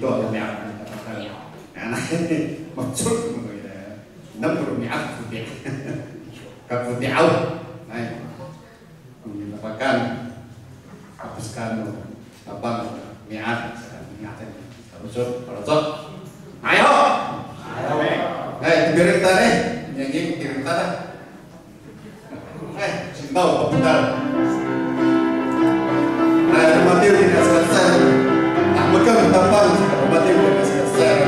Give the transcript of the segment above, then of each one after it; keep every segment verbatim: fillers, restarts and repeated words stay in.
Yo, yo, mi'ad, mi'ad, mi'ad. Ano, macok, mi'ad, mi'ad, kapoti'. Kapoti' aw. Ay. Mitapakan. Hapus kano. Tapang, mi'ad, mi'ad. Hapus, hapus. Ayo. Ay, tipiring ta, eh. Nyanyi, tipiring ta. Eh, singkaw, papetal. Ay, matiw, di nasa kasal. Nah, megang tapang, matiw, di nasa kasal.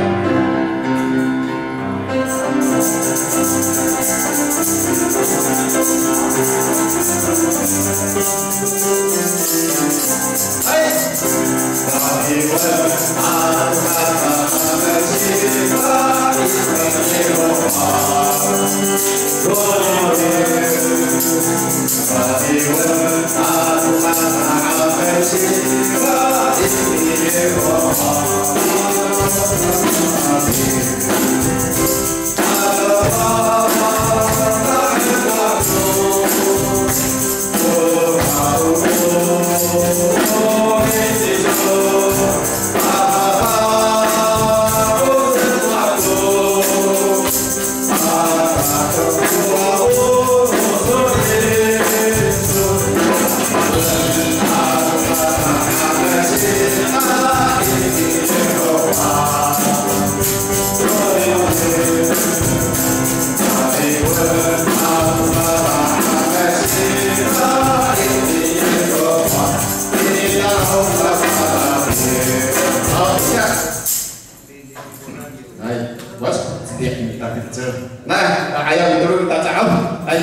Hay, was, setiap kita kecil. Nah, ayaw mitolon kita ca'of. Hay.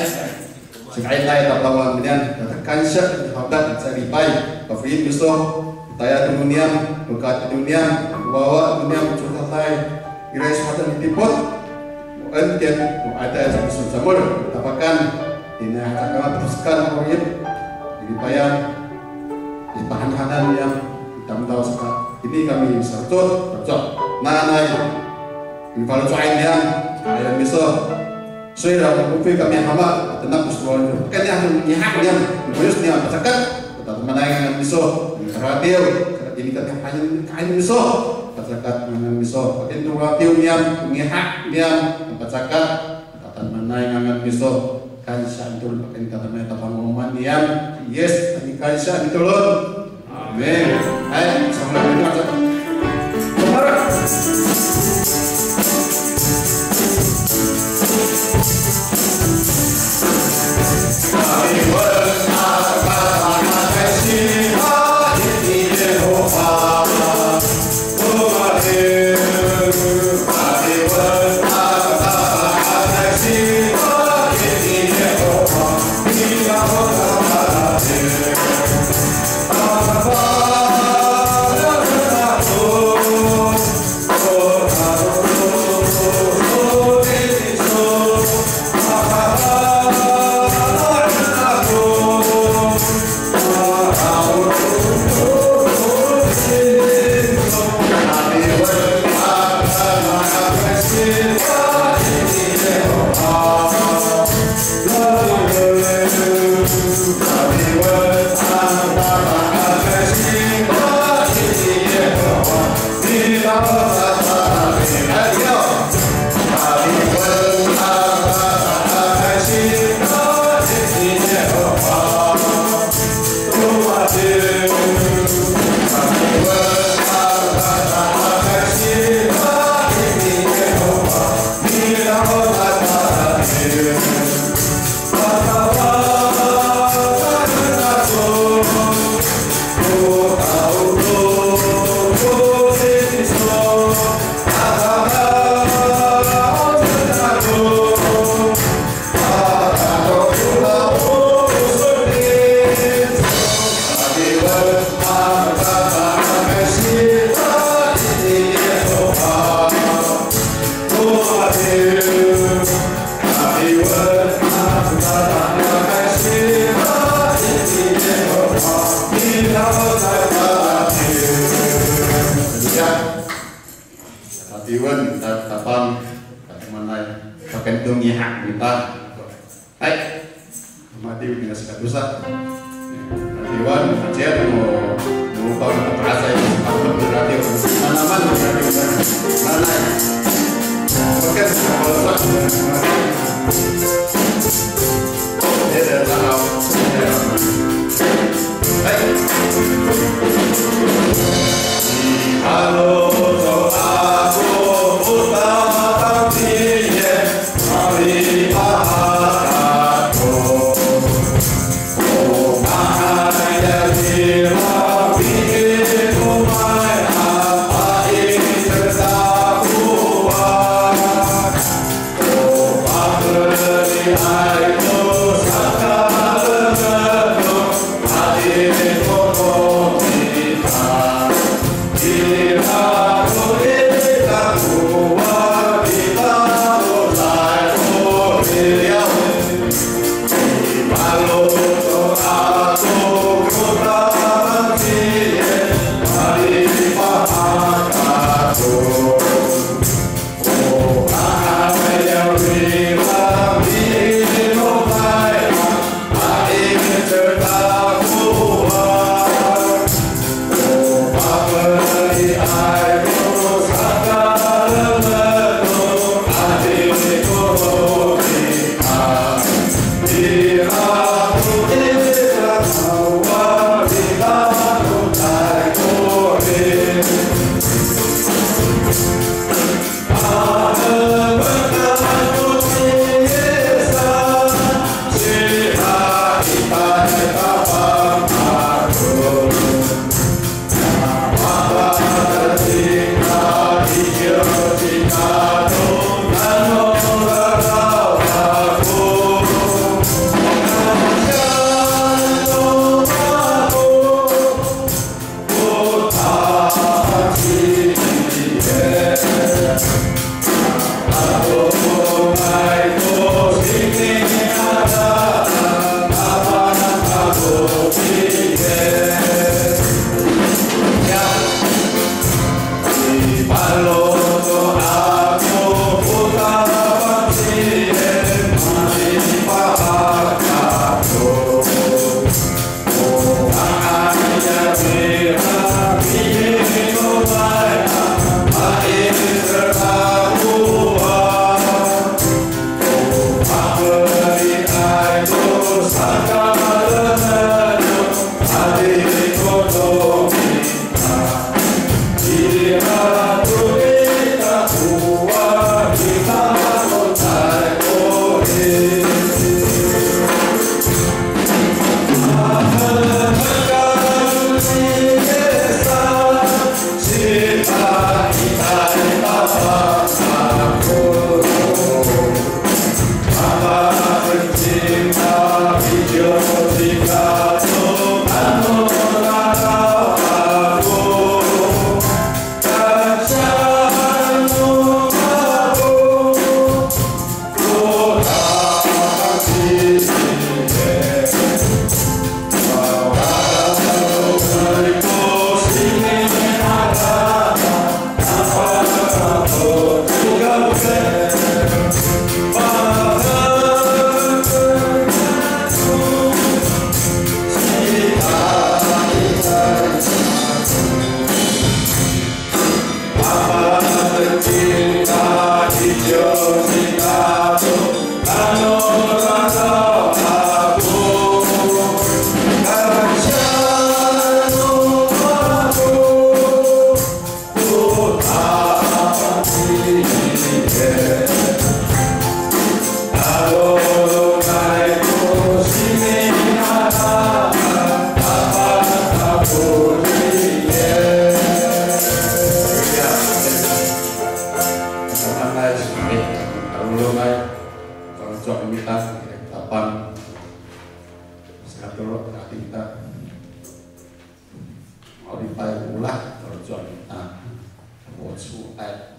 Singa'inay tapangoan niyam, tatakansiya, hapat, sa lipay, pafeli miso, tayal to no niyam, pekati no niyam, wawa no niyam, codad, iray so haca nidipot, o 恩典, o 爱, tayal sa miso samol, tapakan, tina haca kama patesekan, o 'orip, lilipayan, i pahanhanan niyam, i tamdaw saka, ini kami sarocod, sarocod, nanay, i faloco'ay niyam, ayaw miso, Soira, o kokoy kami hama, tanak ko sowal nyo. Pakayni a ngiha' niyam, moyos niyam, pacakat, tadamaanay ngangan miso, karadiw, ini kami haen, kaen miso, pacakat ngangan miso, pakayni to radiw niyam, ngiha' niyam, pacakat, tadamaanay ngangan miso, kansiya to pakayni tadamaanay tapangoman niyam, yes, kami kansiya mitolon. Amin. Hay, sa mako. Tatiwen, ta-, tapang, tatamanay, pakayni to ngiha' kita. Hay. Matiw, tina saka tosa. Matiwan, matiyan, mo, mo, pang, pang, pang, Sakatolo, ating kita. Ma'oripay olah, faloco' ita. Faloco'ay.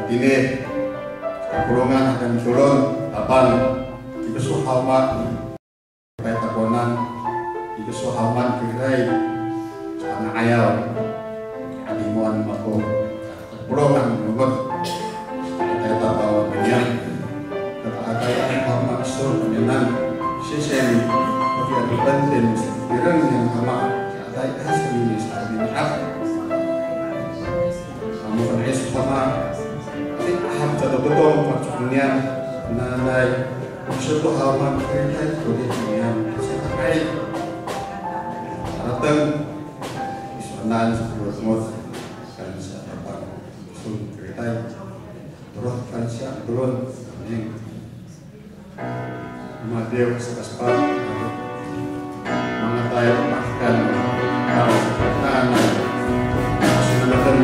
Ini, kapolongan haw no mitolon, Tapang, ikeso haw ma, kay takowanan, ikeso haw ma, kay, sa nga'ayaw, 'alimoan mako, kapolongan no mot, kay Tapang, kaniyan, kay Tapang, haw ma, so, kaniyan, sisien, pati ato pantin, ireng niyan haw ma, kay Tapang, sisien, sa kaniyan, ah. Amo kan iso haw ma, ti aham sa to todong, pacok niyan, nanay, iso to haw ma, kay Tapang, kodian niyan, sa kay. Harateng, iso nan, sa to todong, kansiya Tapang, so, kay Tapang. Torod kansiya, torod. Amin. Matiya saka sepat. Mangatay, makan. Nanay. Sinamatan.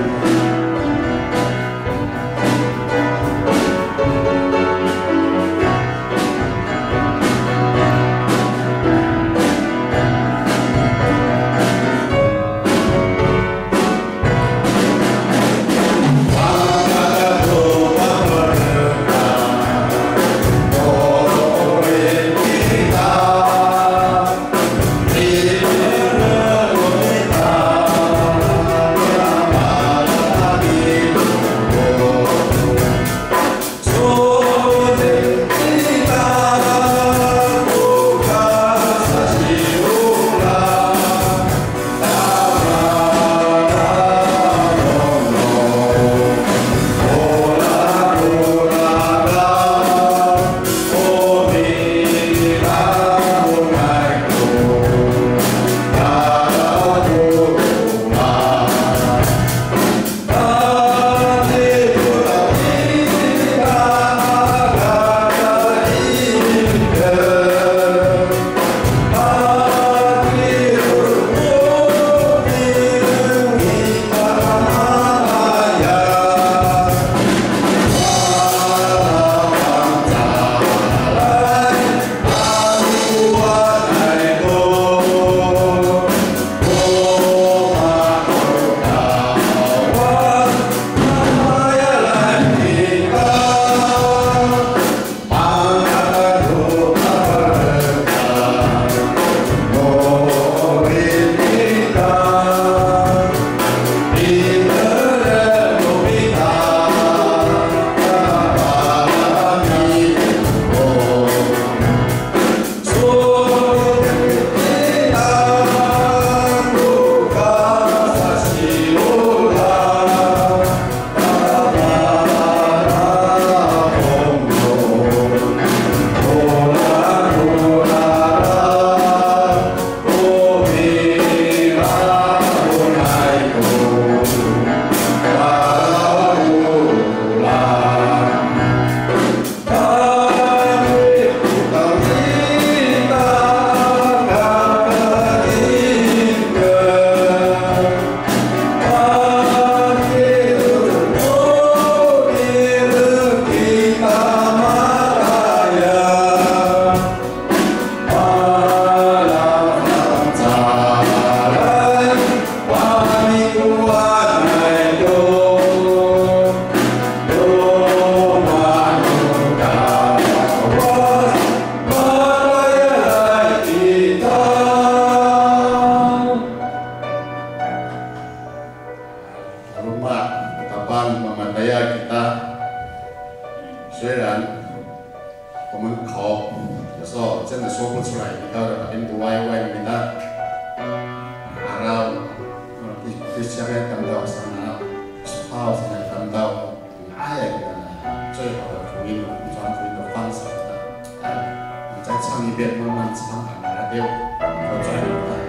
Roma, Tapang, mamatayal kita. 虽然我们口有时候真的说不出来，你到了把音读歪歪，你的 araw, di, di siya tamdaw sana, sokaw sana tamdaw, ay, ay, 最好的福音，传福音的方式。哎，我们再唱一遍，慢慢唱，啊，那就，我转一段。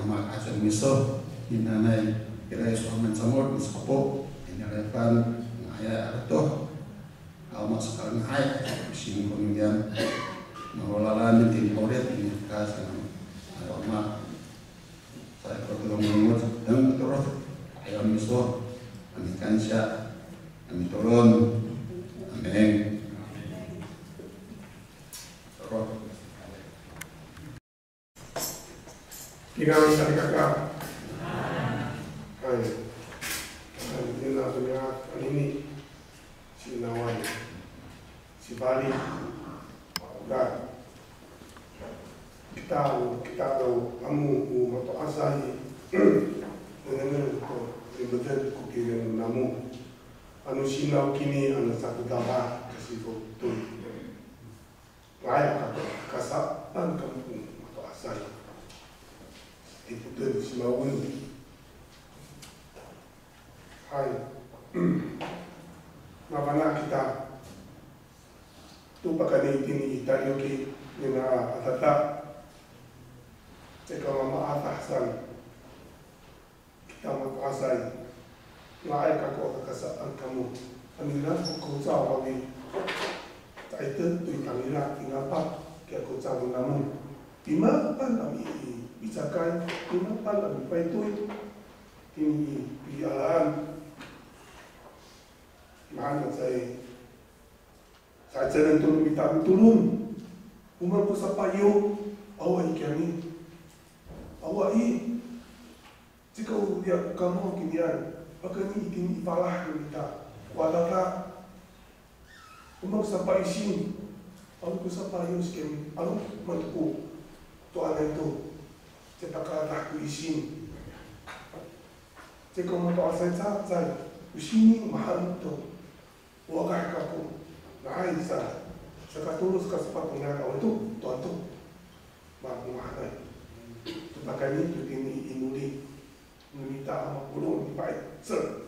Makacowa miso, inanay, ira iso aman samod, miso po, inanay pan, nga'ayay a ratoh, haw masakal nga'ay, singko niyan, mawalalan, tini 'orip, ini ka, sa, ayo ma, sa, iko to, mangot, deng, torod, ayo miso, a mikansiya, a mitolon, amin. Torod. Kinian salikaka. Hay. Hay, ina, ina, anini. Sinaway. Sifali. Ga. Kita, kita daw, kamo o mato'asay. Nengneng ko, limeten ko kilen namo. Ano sinaw kini, ano sato dafa, kasi ko to. Nga'ay kako, kasa'an kamo ko mato'asay. Dipoten simawen. Hay. Mafana' kita. To pakayni itini i tayok i, nina a adada. Caka mamaadah san. Kita mato'asay, nga'ay kako a kakasa'an kamo. Ano ira ko kocaw haw i, caay to i tangira, tingapa kiya kocaw namo. Pimapan a mipicakay, pimapan a mipaytoy, tini i pialaan. Maan a caay Sa'icelen to no mita mitolon. O maan ko sapaiyo, awa i kiyami. Awa i. Cika o riya ko kamo kinian. Pakayni itini i falah no mita. Ko adada. O maan ko sapaisin. Ano ko sapaiyo si kiyami. Ano maan ko to anay to. Cika pakalah ko isin. Cika o mato'asay cacay. O sini mahaen to. O aka kako, nga'ay sa, saka tolo, saka sepat ko niyaro' awaay to, to anto. Makomaanay. To pakayni to tini i inoli no mita a mapolong, mipa'icel.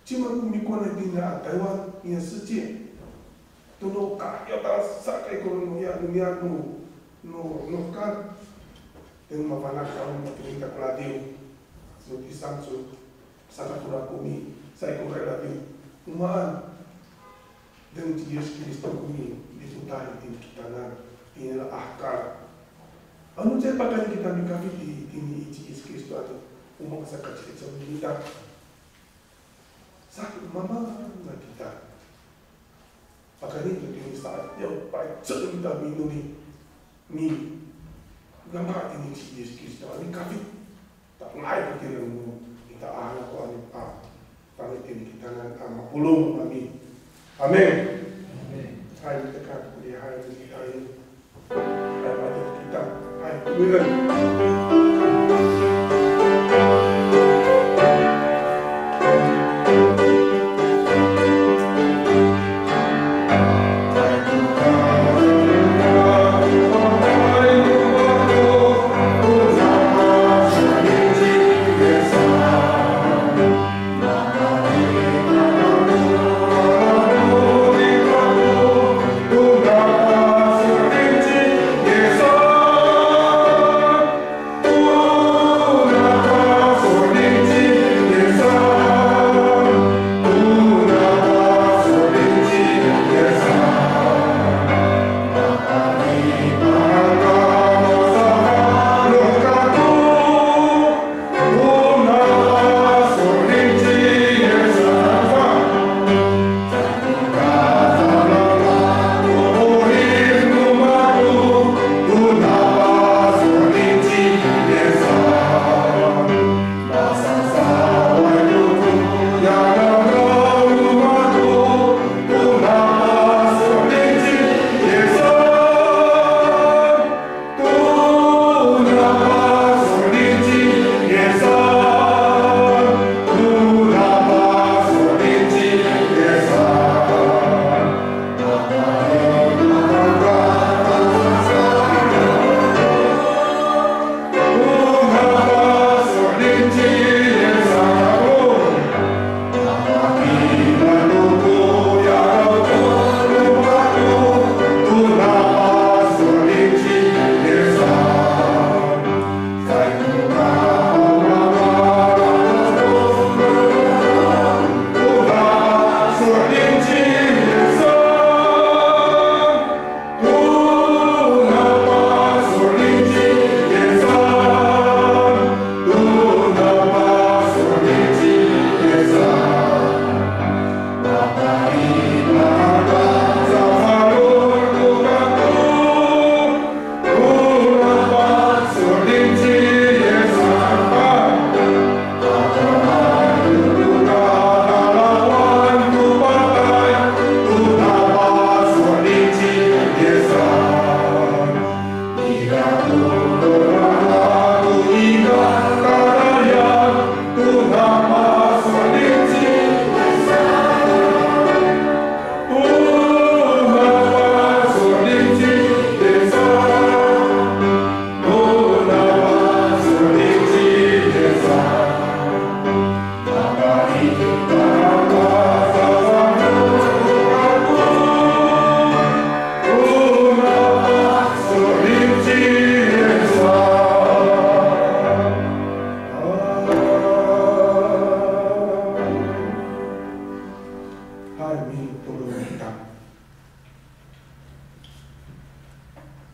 Cima ko mikowanay tini a Taywan, niya seci. To no ka, ya ta sa kay ko no ya, no ya, no, no, no ka. Tini mafana' haw no tini ta ko radiw. No tisang so, saka ko rakomi, saikoray radiw. O maan. Deng ci Yis Kristo ko milipotay itini kitanan, itini a hekal. Ano caay pakayni kita mikafit itini i ci Yis Kristo ato, o maan saka ci Yis Kristo kita. Saka mama na kita. Pakayni to tini saat ya pa'icel kita minoli. Ni, namo itini ci Yis Kristo, a mikafit. Ta nga'ay ko tireng no mita a anak ko anak a. Tangitini kitanan a mapolong kami. Amin. Amin. Hay, mitekat ko rihaen no mita i. Hay, mato kita. Hay, tireng.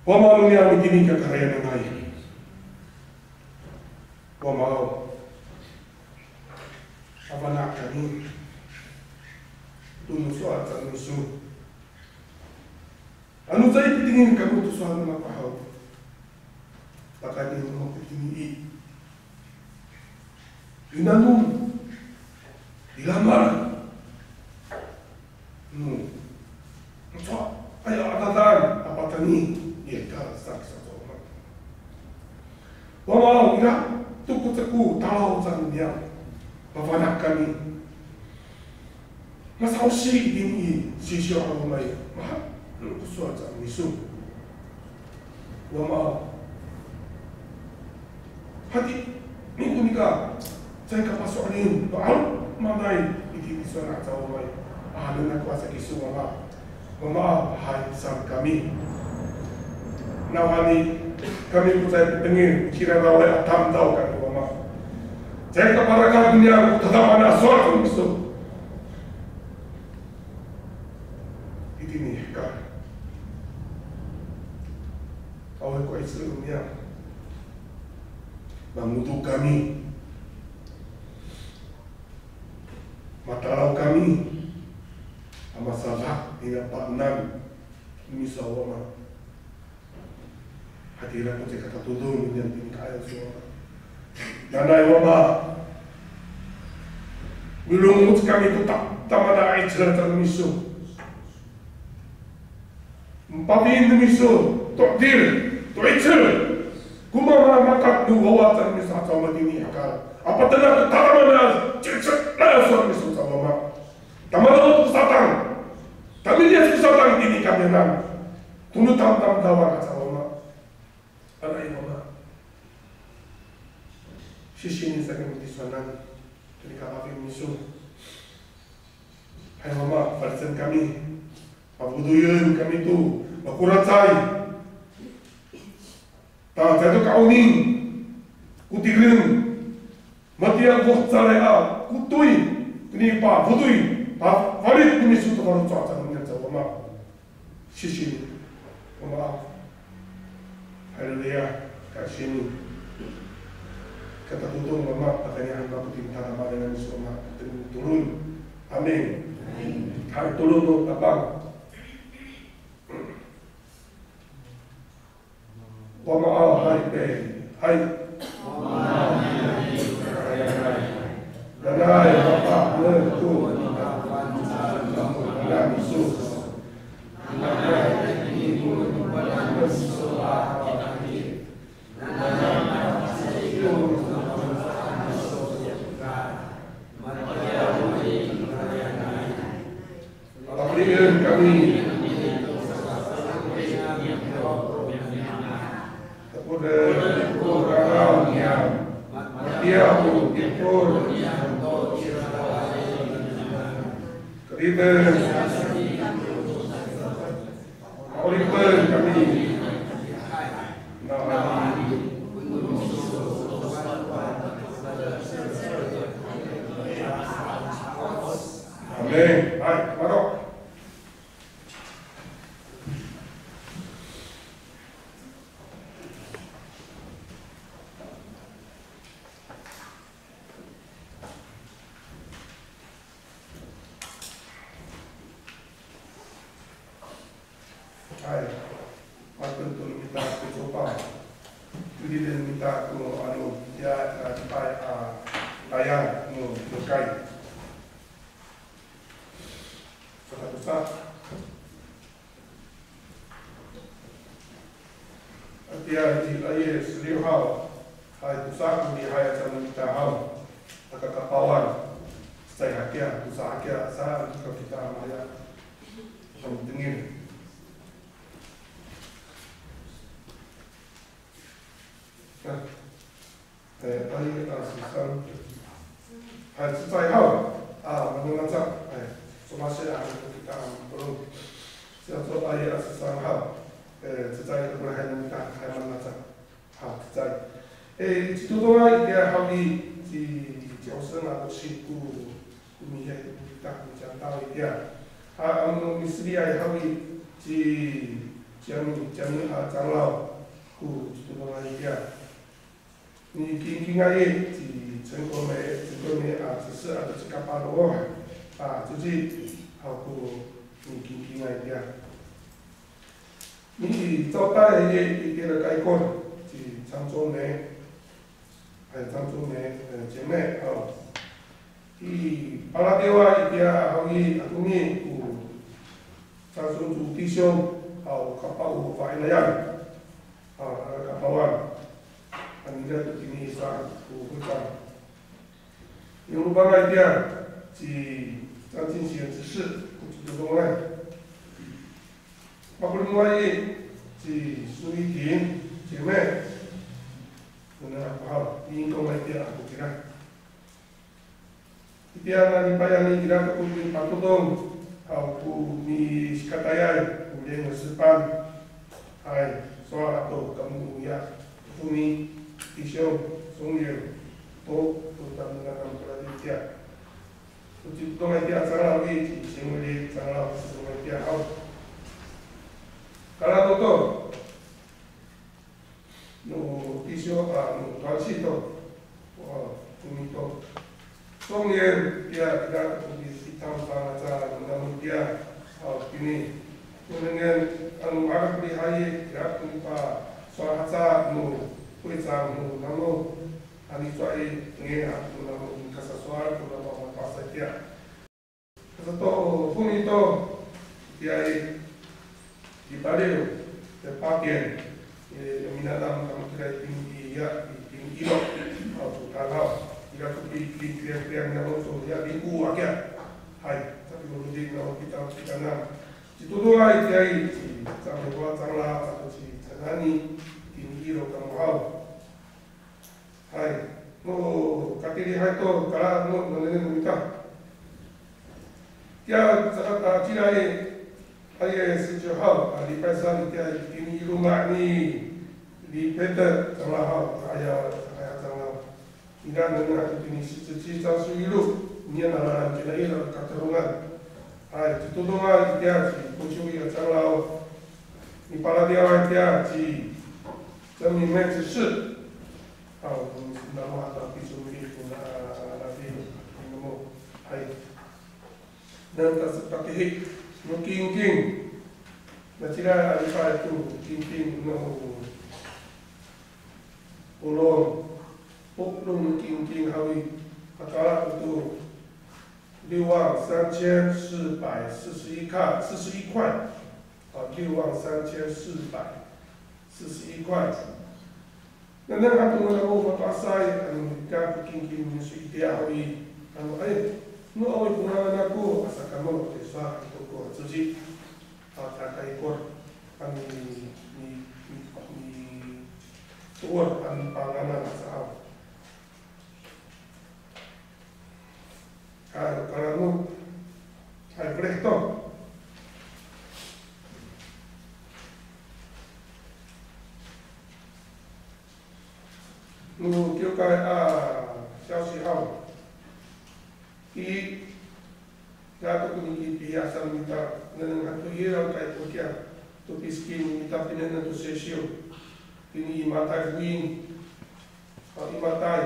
Wama no niyam itini kakarayanay. Wama aw, mafana' kami to no sowal cangra iso. Ano caay pitengil kamo to sowal no mako haw, pakayni no mako itini i, i nanom, i lamal no cowa ay a adadaan a pateni i hekal sa kiso to Wama. Wama aw, ira to ko ceko talaw cangra niyam, mafana' kami. Masa'osi itini i sisiw a Wama i, maha' ko sowal cangra iso. Wama aw, hatini ko nika caay ka paso'elin to 'alomanay itini i sowal no Wama i. A, nengneng ko asay kiso Wama. Wama aw, hay saan kami. Nawhani kami ko caay pitengil, kiraraway a tamdaw kami Wama. Caay ka parakad niyam ko tadamaanay a sowal cangra iso itini i hekal. Awaay ko 'icel niyam. Mangodo kami. Matalaw kami a masadak i niyam a pa'enal no miso Wama. Hatira ko caay ka tatodong niyam tini ka'ayaw iso Wama. Nanay Wama, milongoc kami to ta, tadamaanay a 'icel cangra miso. Pafeli no miso to 'edil, to 'icel ko mamamakat no wawa cangra miso a caay matini i hekal. A patenak to tadamaanay a ci'icel a sowal no miso a caay Wama. Tamdaw to satang. Tamiliyas ko satang itini kamiyanan. To no tamdamdawan a caay Wama. Nanay Wama, sisini sa kami tisowanan. Tini kapafeli no miso. Hay Wama, falicen kami. Pafodoyen kami to makoracay. Ta caay to ka'oning ko tireng, matiya ko fecalay a kotoy, tini pafodoy, pafalit no miso to faloco' a caay niyam a caay Wama. Sisini Wama aw. Haleluya. Kasini. Katatodong Wama, pakayni han mako tini tadamaanay a miso Wama, tini tolon. Amin. Hay, tolon no Tapang. Wama aw, hay, pe, hay. Nanay, Wama, ne, to, nanay, Yesus. Pafelien kami. Tapeden ko raraw niyam. Matiya ko titol niyam to ira. Keriden. Ma'oripen kami. Nawhani. Amin. Hay, maro'. Hay, matonton mita ko copaw. Keriden mita ko ano, ya, a, cipay, a, tayal no kiwkay. Saka tosa. Atiya i, aya seliw haw. Hay, tosa ko lihay aca no mita haw. Aka kapawan. Cecay hakiya, tosa hakiya, saan ko kita maya. Saan mitengil. Nah. E, aya a sesang. Hay, cecay haw. A, manengneng aca. Hay, somasi a, kita a mapolong. Siya to aya a sesang haw. E, cecay ko lihay no mita, hay, manengneng aca. Haw, cecay. E, citodongay itiya haw i, ci, ci Oseng ato siko, ko miyay, ko kita, ko Ciyataw itiya. A, ano miseliay haw i, ci, Cami, cami a cangraw ko citodongay itiya. Nikingkingay i ci Cenkomey, Cenkomey a cisi ato ci Kapalow a cici haw ko nikingkingay itiya. Ni i cawtay i, itira kaikor ci Cangcomey. Hay, Cangcomey, e, 姐妹 haw. I palatiwa itiya haw i, ako ni ko Cangcom to 弟兄 haw, kapah o fa'inayan. A, kapawan. Anini to tini sa ko 会长. Yo lobangay itiya ci 张敬贤执事 ko citodongay. Makolimay i ci 苏一婷姐妹. Nengneng ako haw, i todongay itiya ako kira. Itiya nanipayan i, ira to ko nipatodong haw ko nisikatayay ko 联合诗班. Hay, sowal ato kamo ya, to ko ni 弟兄 Song Lian to, to tamiyanan ko itiya. Ko citodongay itiya cangraw i, ci Singwili cangraw ko citodongay itiya haw. Kala to to. No 弟兄 a, no 团契 to, a, komite to. Song Lian itiya, ira to ko nipitangpang aca namo itiya, a, kini. Nengneng, ano, ma'araw ko lihay i, ira ko nipasowal haca no 会长 no namo. Ano cowa i, nga'ay haw no namo, kasasowal to namo a mato'asay itiya. Sato, 妇女 to, itiya i, i paliw, i 八点, i, minanam kamo kira i tini i, ya, i tini i ilo, haw, to tanghaw, ira to pi, pi, pi, pi, minanam to, ya, i ko akiya. Hay, tapi mo di, no, kita, kita nam. Citodongay itiya i, ci, Cangcom, Cangcom, ato ci, Canani, tini i ilo kamo haw. Hay, no katilihay to, kala no, no nengneng no mita. Tiya, saka ta, cila i, aya, 十九号, a, 礼拜三, tiya, itini i loma' ni, ni Peter, cangra haw, aya, aya, cangra. Ira nengneng ato tini 十七张书一路, niya nalalan kina ira katerongan. Hay, citodongay itiya, ci Kocowi a cangra, nipalatiyaw itiya, ci, 张明妹执事. Haw, namo hato a piso mili ko na, na, na, namo. Hay. Nan ta, tatihi no kingking. Nacila a lipay to kingking no polong. Polong no kingking haw i, patala to 六万三千四百四十一块, 四十一块. A, 六万三千四百四十一块. Nengneng han to no namo mato'asay, ano, nika ko kingking miso itiya haw i, ano, ay, no awa ko ngangan ako, asa kamo, asa han to ko, a, coci, a, ta kaikor, a, mi, mi, mi, mi, toor, a, mipangangan asa haw. Hay, kala no, hay, felih to. No kiwkay a 消息 haw. I, dato ko nipihiyasan mita, nengneng han to ira ko kaikor kiya, to piskin mita pinengneng to sesyo. Tini i Matay Foin. A, i Matay.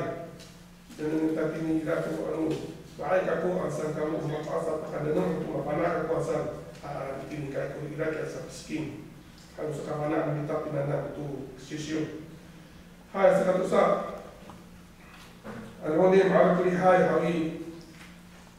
Nengneng ta tini ira ko ano, nga'ay kako a saan kamo mato'asay, pakadenen to mafana' kako a saan, a, tini kaikor ira kiya sa piskin. Ano sakafana' mita pinengneng to sesyo. Hay, sakatosa. Ano ni ma'araw ko lihay haw i,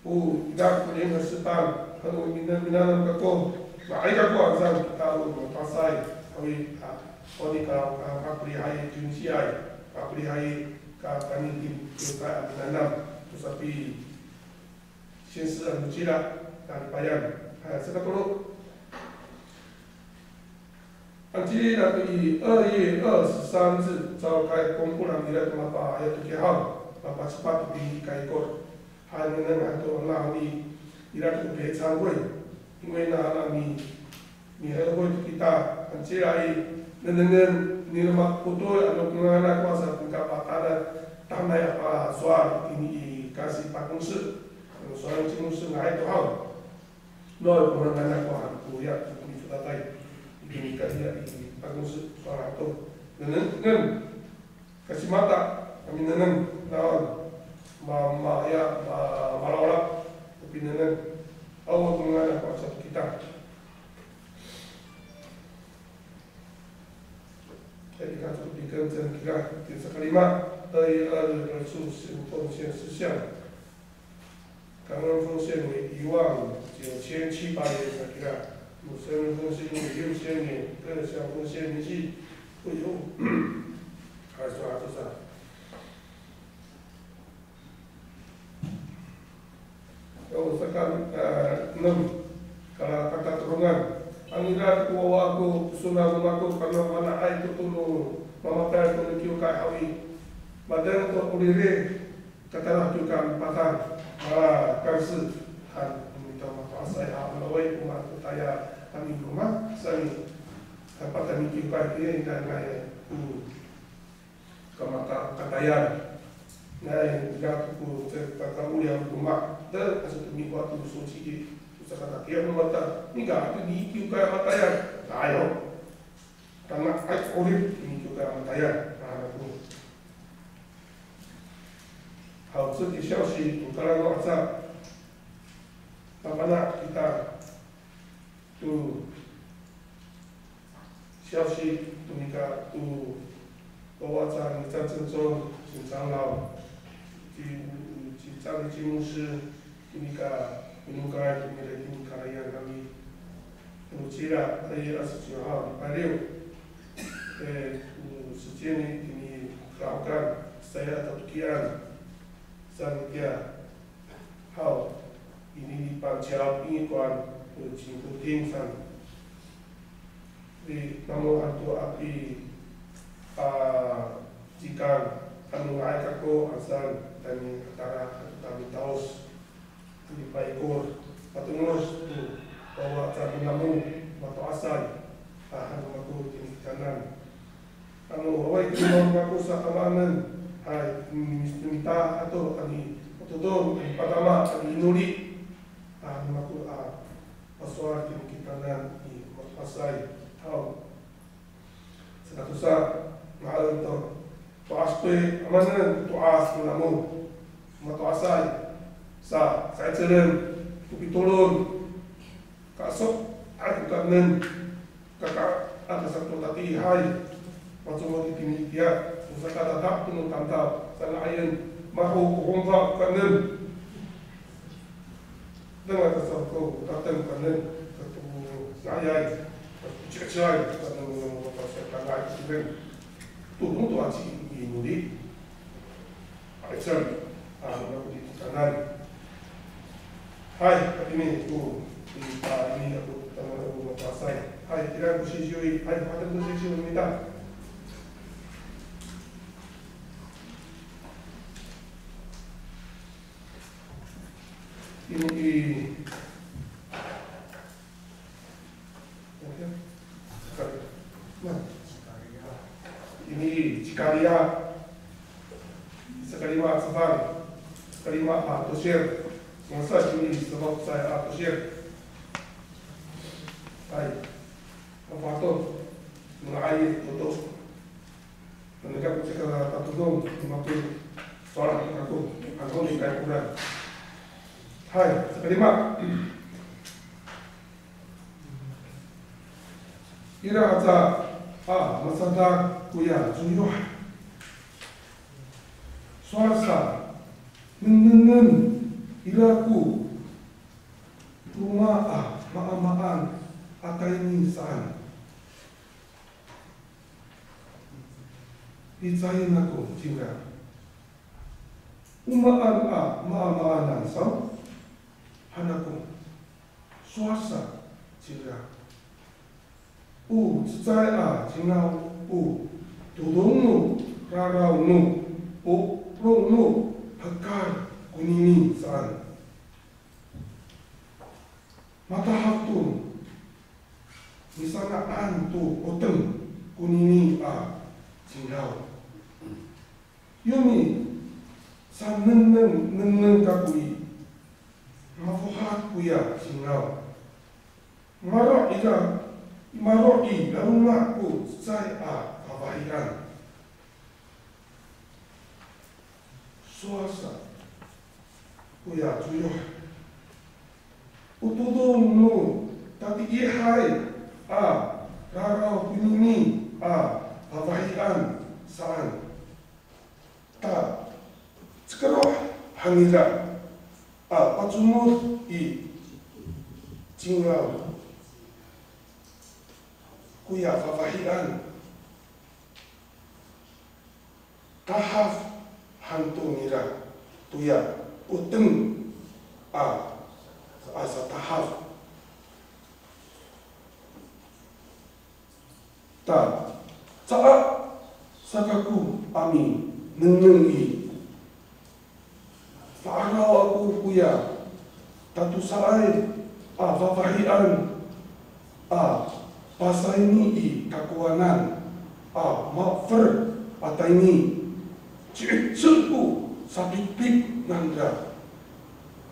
o, ira ko 联合诗班, ano mina-, minanam kako, nga'ay kako a saan kita o mato'asay, haw i, a, o ni ka, ka, ka ko lihay, 军纪ay, ka ko lihay, ka, kani kin, ka, minanam, to sapi, 宣誓 ano cila, kalipayan. Hay, sakatolo. Anci ira to i 二月二十三日 cawkay kongkolan ira to mapa, aya to kihaw, mapacepat to tini i kaikor. Hay, nengneng han to ona ni, ira to 陪餐会. 因为 na, na ni, ni 和会 to kita, anci ira i, nengnengen, ni lemak potoy, ano ko ngangan ako a saan ko kapatana, tahanay a pasowal, tini i kasi 办公室, ano sowal ci 牧师 nga'ay to haw. No, ko ngangan ako han koya, ko micodaday. I Ini kaliya i Pangos, sowal to. Nengneng, nengneng. Kasi mata, kami nengneng, naon, ma, ma, ya, ma, malawlap, tapi nengneng. Awa ko ngangan ako aca to kita. Jadi, kato piken cen kira, ti sakalima, 二一二二 奉献事项. 感恩奉献为一万九千七百元 sa kira. 母生奉献为六千元，各项奉献明细不有。还说啊，就是啊。Yo, saka, eh, enem, kala katatongan. Ano ira ko wawa ako, ko sona no mako, kano mana'ay to, to no mamatay to no kiwkay haw i. Madeng to o riri, katala to ka mipatang, a, kanse, han, mita mato'asay a, awaay ko matayal, kami no ma, saan i, kapatang i kiwkay, ira, ira, ira, hmm, kamata, katayal. Nay, ira to ko, ce, kakaoliyaw no ma, de, aso to miwa to sociki, to sakatakiya no mata, nika, to ni kiwkay matayal, ayo. Tama, ay, 'orip, ini kiwkay matayal, a, ako. Haw, 这个消息, to kalano aca. Mafana' kita to 消息, to nika, to wawa aca ni 张正忠 singkanglaw, ci, ci 张立基牧师, to nika pinokay to nira i tini karayan nami. Ano cira, ay, 二十九号, 礼拜六. E, to 时间 i tini Kahokan, saya tatokian, saan itiya. Haw, ini ni Panciyaw Ingikoan, o Cingkoting saan. Di, namo han to a pi, a, cikang, ano nga'ay kako, a, saan, tayni a tara, a, tayni taos. Di paikor, pato'enos to, wawa aca no namo, mato'asay, a, han no mako tini kitanan. Ano awaay ko niyam kako sakamaanen, hay, mi-, mita ato, a, mitodong, a, mipadama, a, miinoli. A, ano mako, a, pasowal tini kitanan i mato'asay. Haw. Sakatosa, ma'en to. To'as to i, a, maanen, to'as no namo. Mato'asay. Sa, sa'icelen, to pitolon. Kaso, ay, ko kaenen. Kaka, aka sato tatiihay. Pacomod itini itiya, o sakatata to no tamdaw, sanga'ayen, maho ko hongfa ko kaenen. Dengan ka saw ko tateng ko kaenen, sato nga'ayay, sato ci'aci'ay, sato no, no, no, sato sanga'ay ko kaenen. Todong to aci i, i noli. Ay, saan, a, no, di kitanan. Hay, hatini ko, i, a, ini ako, tama ako mato'asay. Hay, ira ko sisiw i, hay, hatini ko sisiw mita. Ini i, Ini i Cikariya. Sakalima a cefang. Sakalima a tosir. Masa ini i sefang sa a tosir. Hay. Mafato. Manga'ay to to. Nengneng kako cika tatodong, mapin. Sowal kako. Ano ni kay koran. Hay, sakalima. Ira aca a masadak koya coyoh. Sowal sa, nengnengen ira ko roma a maamaan a tayni saan. Licayen ako cingra. O maan a maamaanan saw? Han ako. Sowal sa cingra. O cecay a cingra o todong no raraw no polong no hekal konini saan. Matahak to, misanga'an to 'oteng konini a cingraw. Yo mi, sanengneng, nengneng kako i, mafohat koya cingraw. Maro' ira maro' i laloma' ko cecay a fafahiyan. Sowal sa koya coyoh. O todong no tatiihay a raraw konini a fafahiyan saan. Ta, cekeroh han nira a pacomod i cingraw koya fafahiyan. Tahaf han to nira toya o teng a, a satahaf. Ta, caay sa kako a minengneng i, fa'araw ako koya tatosaay a fafahiyan a pasayni i kakowanan a ma'fer a tayni. Ci'icel ko sapikpik nangra.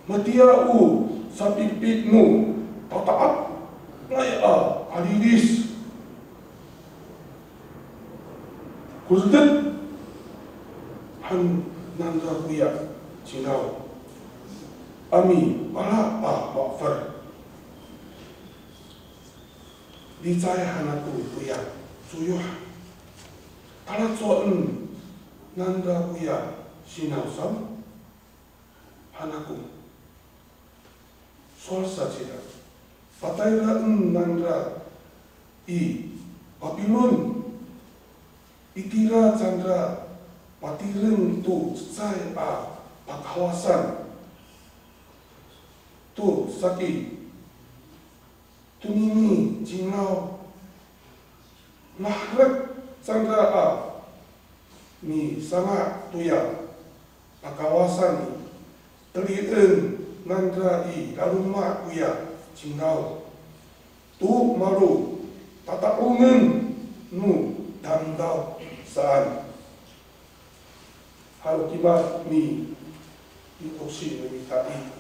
Matiya o sapikpik no tata'akay a alilis. Koredet han nangra koya cingraw a mipala a ma'fer. Licay han ako koya coyoh. Talacowaen nangra koya sinaw saw han ako. Sowal sa cira, patayraen nangra i Papilon, itira cangra patireng to cecay a pakawasan to saki tonini cingraw. Maherek cangra a misanga' toya pakawasan i, telien nangra i laloma' koya cingraw to malo tata'ongen no tamdaw saan. Haw, kimad mi, mitosi no mita i,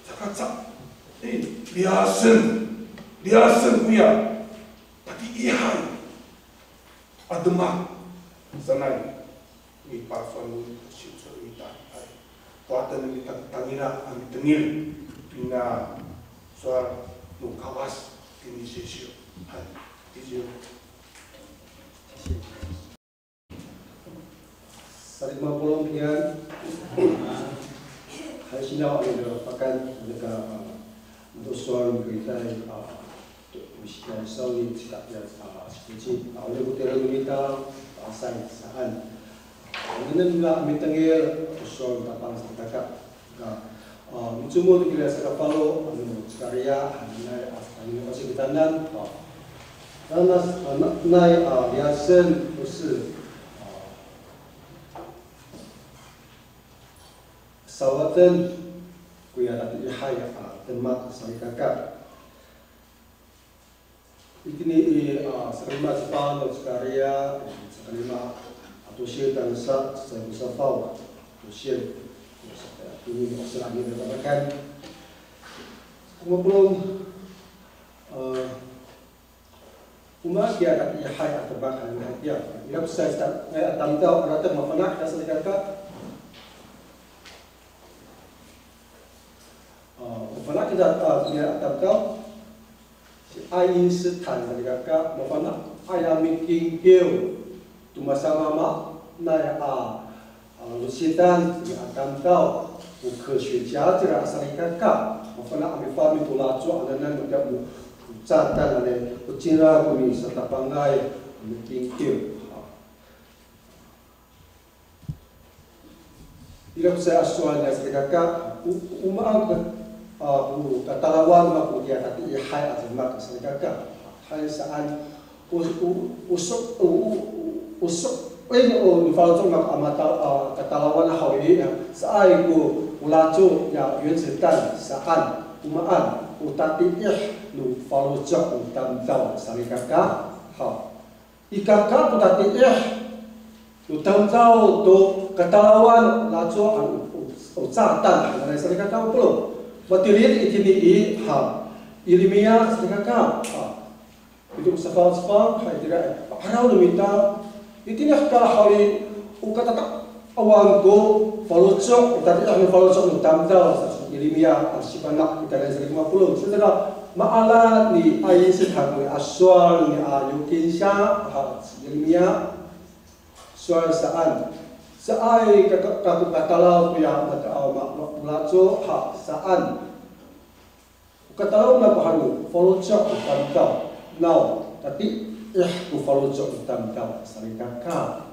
saka ca, i, liyasen, liyasen koya tatiihay a demak sanay. Mipasowal no mita, singso mita, hay. Kowaten mita tangila a mitengil, pina sowal no Kawas, tini sisiw. Hay, tisiw. Salikaka mapolong, 平安. Hay, sinaw a ira pakan, neka, a, to sowal no kita, a, to, misita sawni, cita, ya, a, sitici, a, o niko tira no mita, a, say, saan. A, nengneng nira a mitengil, to sowal no Tapang salikaka. Ka, a, micomod kira sakafalo, ano, Sakariya, hananay, a, hananay, a, sa kitanan, a, nanas, a, na, nay, a, liyasen, o si, a, sawaten, koya tatiihay, a, demak salikaka. Itini i, a, sakalima ci Pawlo, Sakariya, sakalima a tosil tangasa, cecay ko safaw, tosil. Itini o saan i tatakan. Ko mapolong, a, o maan kiya tatiihay a demak hananay kiya. Ira ko saan sa, a tamdaw, ira to mafana' kita salikaka. A, mafana' kita, a, kiya a tamdaw. Ci 爱因斯坦 salikaka, mafana'ay a mikingkiw to masamaamaanay a, a, lositan a tamdaw, o 科学家 cira salikaka, mafana' a mifami to laco a nanan, matiya o, o catan, a, o cingra ko misatapangay a mikingkiw. A. Ira ko saan a sowal niya salikaka, o, o maan, a, o katalawan mako kiya tatiihay a demak salikaka. Hay saan, o, o, o so, o, o, o so, e, o, o faloco' mako a mata, a, katalawan haw i, saan ko, o laco niya 原子弹 saan, o maan, o tatiih no faloco' no tamdaw salikaka. Haw. I kaka ko tatiih no tamdaw to katalawan laco, a, o, o, o catan, hananay salikaka, o polong. Matilid itini i, ha, Yirimiya salikaka, ha. Pito ko safaw cefang, hay, itira, pa'araw no mita. Itini hekal haw i, o katata'awan ko faloco', o tatiih no faloco' no tamdaw sa ci Yirimiya, a, sifana' i tayni saka lima polo'. Saka ma'ala ni Ayisit han ko a sowal ni a Yokinsiya, ha, ci Yirimiya. Sowal saan. Caay ka, ka, ka, katalaw koya mata, a, ma, ma, molaco, ha, saan. O katalaw nako han no faloco' no tamdaw, naw tatiih ko faloco' no tamdaw, salikaka.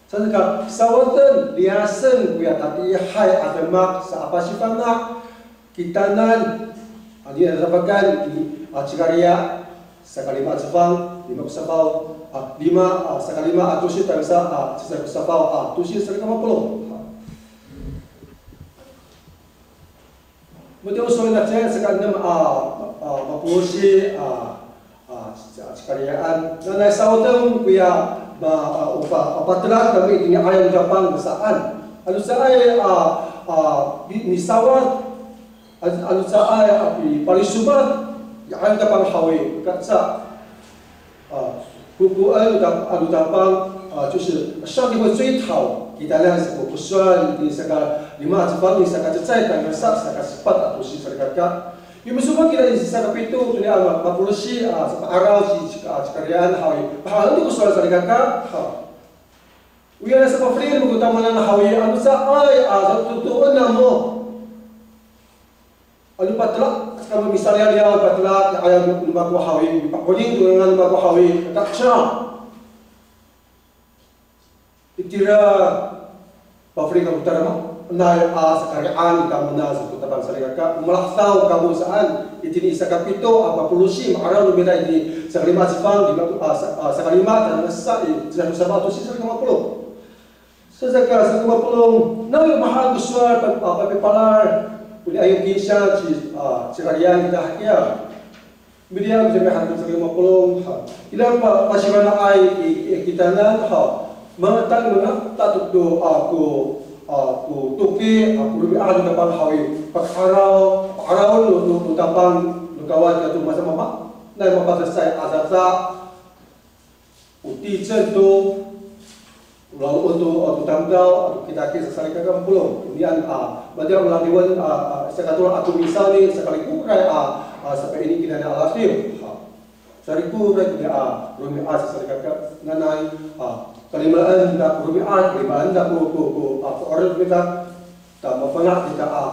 Saka sawaden, liyasen koya tatiihay a demak sa a pasifana', kitanan, a, nidadafakan, a, Cikariya, saka lima a cefang, lima ko safaw, a, lima, a, saka lima a tosil tangasa, a, cecay ko safaw, a, tosil saka lima polo'. Matiya o sowal nira caay saka enem a, a, mapolosi, a, a, ci, a, Cikariyaan. Nanay sawaden koya, ma, a, o pa, a, patelak kami itini 'ayaway no Tapang saan. Ano caay, a, a, mi, misawad, a, ano caay, a, pi, palisomad, i 'ayaway no Tapang haw i, kaca. 啊，不，不，呃，呃，呃，呃，就是上帝会追讨 kita niya sa ko, ko sowal i saka lima a cefang i saka cecay tangasa saka sepat a tosil salikaka. Yo misomad kita i saka pito toniya a ma, mapolosi, a, sapa'araw ci, ci, a, Cikariyaan haw i, pahaen to ko sowal salikaka, ha. Oya sa pafelien ko tamowanan haw i, ano caay, a, sa totooen namo. Ano patelak, kamo misaliyaliyaw patelak, i 'ayaw no mako haw i, mipakoling to ngangan no mako haw i, kaca. Itira, pafelien kako tadama, nay a sakari'ang i tamowanan sa ko Tapang salikaka, malasaw kamo saan, itini i saka pito a mapolosi, ma'araw no mita itini saka lima a cefang, lima, a, sa, a, saka lima, tangasa i, cecay ko safaw a tosil saka lima polo'. Saka saka lima polo', naw i mahaen ko sowal, pa, a, papipalal, koni Ayo Kinsiya ci, a, Cikariyaan kita hakiya. Miliyaw kita mihaen ko saka lima polo', ha. Ira pa, pasifana'ay i, i, kitanan, ha. Mangata, mangata to, a, ko, a, ko toki, a, ko romi'ad no Tapang haw i, paka'araw, paka'araw no, no, no Tapang, no Kawas kita to masamaama. Nay mapatesay a caca. O ticen to, o lalood to, a, to tamdaw, a, to kitakit sa salikaka mapolong. Onian, a, matiya o ladiwen, a, a, sakatolo a komisaw ni, sakalikoray, a, a, sapaini kina a ladiw. Ha. Salikoray kina, a, romi'ad sa salikaka, nanay, a, kalimelaan na ko romi'ad, kalimelaan na ko, ko, ko, a, ko 'orip kita, ta mafana' kita, a,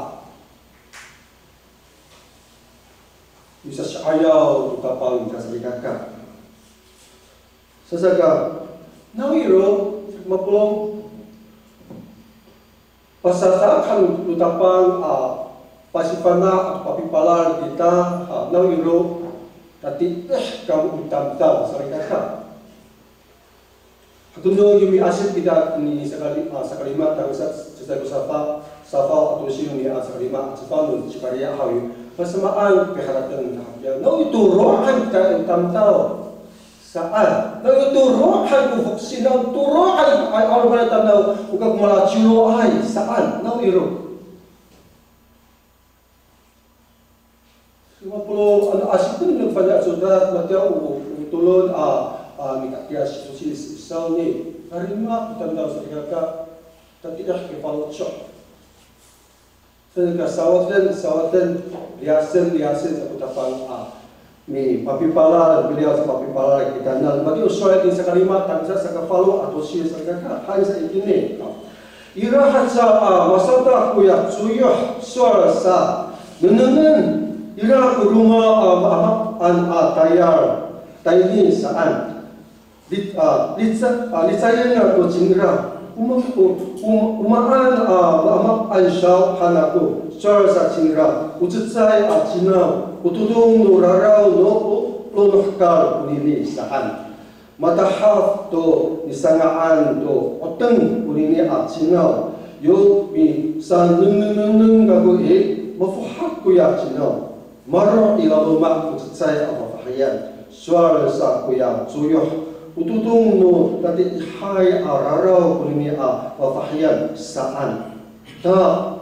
misasi'ayaw to Tapang ita salikaka. Sasaka, nawiro, mapolong, pasadak han to Tapang a pasifana' ato papipalal kita, a, nawiro, tatiih kamo o tamdaw salikaka. Hato no yo miasip kita ni sakali, a, sakalima tangasa, cecay ko safaw, safaw a tosil ni, a, sakalima a cefang no Cikariya haw i, masamaan piharateng kita hakiya. Naw i toro'an kita i tamdaw saan. Naw i toro'an ko fokesin, naw toro'an ay, 'alomanay tamdaw, o kakomalaciloay saan. Nawiro. Lima polo', ano, asipen no fana' a codad, matiya o, o tolon, a, a, mikatiya si, si, si, saw ni, karima, tamdaw salikaka, tatiih ko faloco'. Saka sawaden, sawaden, liyasen, liyasen, sa ko Tapang, a, mipapipalal, miliyaw sa papipalal kitanan. Matiya o sowal itini sakalima, tangasa sakafalo, a tosil salikaka, han sa itini. Ira haca, a, masadak koya coyoh sowal sa, nengnengen, ira ko roma, a, maamaan, a, tayal, tayni saan. Li, a, lica, a, licayen ako cingra. Uma, o, um, o maan, a, maamaan saw han ako, sowal sa cingra. O cecay, a, cinaw, o todong no raraw no, o, lonohekal konini saan. Matahaf to nisanga'an to 'oteng konini a cinaw. Yo misanengnengneng kako i, mafohat koya cinaw. Maro' i laloma' ko cecay a fafahiyan. Sowal sa koya coyoh. O todong no tatiihay a raraw konini a fafahiyan saan. Ta,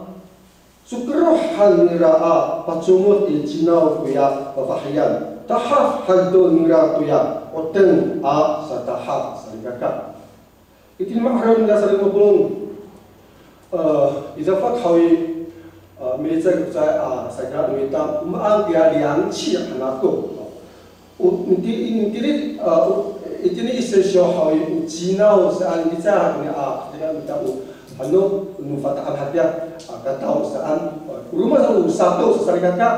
sokeroh han nira a pacomod i cinaw koya fafahiyan. Tahaf han to ningra toya 'oteng a satahaf salikaka. Itini ma'araw nira salikaka mapolong. E, i Cafat haw i, e, milicay ko cecay a sakira no mita, o maan kiya 量器 han ako. O, itini, itini, e, o, itini i Seysyo haw i, o cinaw saan, milicay han koni a, sakira no mita o, ano, no Fata'an hakiya, a, kataw saan, a, o roma sa o sato sa salikaka,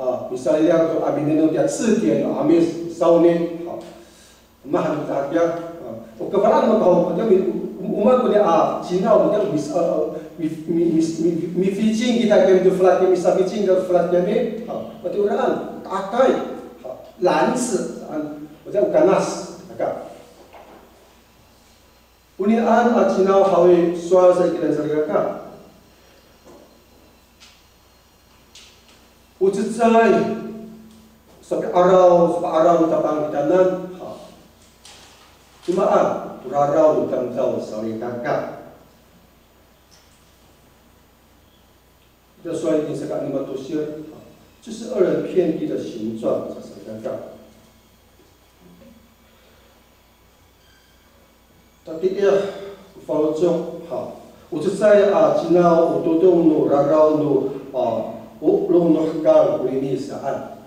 a, misaliliyaw to a minengneng tiya 字典 no 'Amis sawni, a, Mahaen to hakiya, a, o kafalaan no mako haw, matiya mi, o maan koni a cinaw, matiya mi, a, mi, mi, mi, mi, mificing kita kami to flat kami, misaficing kita flat kami, a, matiya oraan, takay, a, 篮子, a, matiya o kanas, aka. Onian a cinaw haw i sowal sa i kitanan salikaka. O cecay, sapi'araw, sapi'araw no tapang kitanan, ha. Cima o raraw no tamdaw salikaka. 要说一点这个 animal 这些，这是恶人遍地的形状，这是尴尬。Tatiih, faloco', ha. O cecay a cinaw, o todong no raraw no, a, o 'olong no hekal konini saan.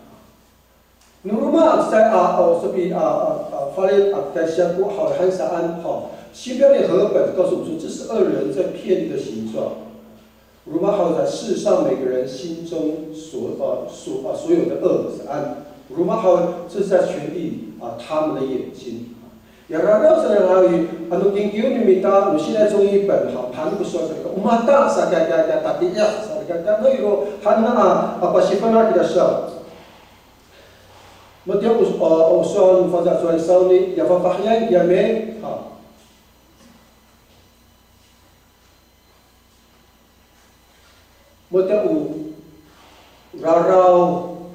No roma a cecay a, o, sapi, a, a, a, falit a, taysiya ko haw han saan, ha. 新标点和合本告诉我们说，这是恶人在遍地的形状。Roma haw 在世上每个人心中所，呃，所，呃，所有的恶 saan. Roma haw 这是在全地，啊，他们的眼睛。Ya raraw saan haw i, ano kingkiw no mita, no 现代中译本 haw, han ko sowal salikaka, o mata sa ka, ka, ka, tatiih sa ka, ka, no iro, han a, a, pasifana' kita sa. Matiya o, o, o sowal no fangcal sowal sawni, ya fafahiyan kiyami, ha. Matiya o raraw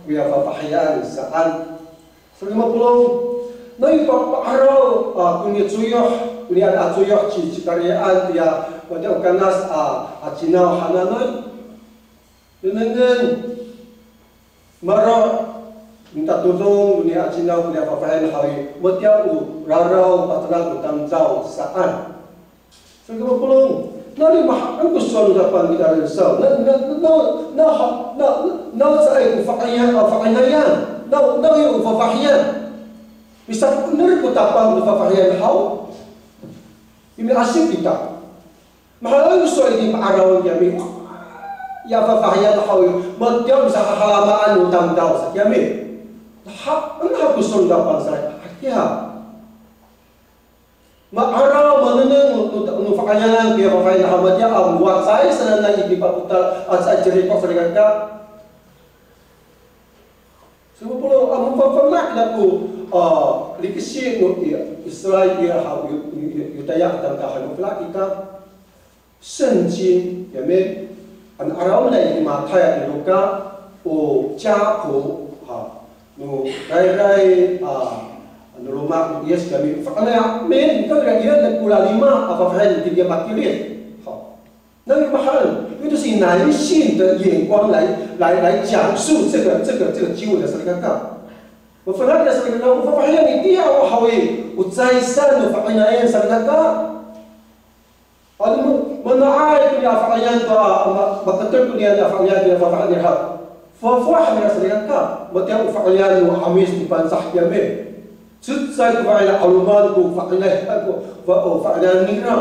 koya fafahiyan saan. Salikaka mapolong, nai pa, pa'araw, a, koni coyoh, konian a coyoh ci, cikarian toya, matiya o kanas a, a cinaw hananay. Nengnengen, maro', minta todong, konian a cinaw, konian a fafahiyan haw i, matiya o raraw, patenak ko tamdaw saan. Salikaka mapolong, nani mahaen ko sowal no tapang kitanan saw, na, na, na, na, na, na, caay ko fa'inayan, a, fa'inayan, na, na, yo fafahiyan. Misaponer ko tapang no fafahiyan haw, imi asip kita. Mahaen ko sowal i pa'arawen kiyami. Ya fafahiyan haw i, matiya misahahalamaan no tamdaw sa kiyami. Ha, ena ko sowal no tapang sa, hakiya. Ma'araw, manengneng no, no, no fa'inayan, kiya fafahiyan haw matiya, a, mowacay sanay i pipapotal, a, caay ciriko salikaka. Salikaka mapolong, a, mafana' kita ko, a, likisi no, i, Israil, i, haw, Yu, Yu, Yutaya, a tamdaw haw, mafana' kita. 圣经 kiyami, ano 'araw nira i Matay, i Luka, o 家谱, ha, no rayray, a, no loma' no Yis kiyami, fa'inayan, min, kira ira ko lalima a fafahiyan itini a matilid. Ha. Nani mahaen, 因为这是以男性的眼光来，来，来讲述这个，这个，这个经文的 salikaka. Mafana' kita salikaka, o fafahiyan itiya haw i, o cecay saan no fa'inayan salikaka. Ano, mana'ay konian a fa'inayan to, a, ma, maketer konian a fa'inayan to, a fa'inayan to, ha. Fafah nira salikaka, matiya o fa'inayan no 'Amis no Pangcah kiyami. Cecay ko fa'inayan, 'aloman ko fa'inayan, ko, fa, o fa'inayan nira.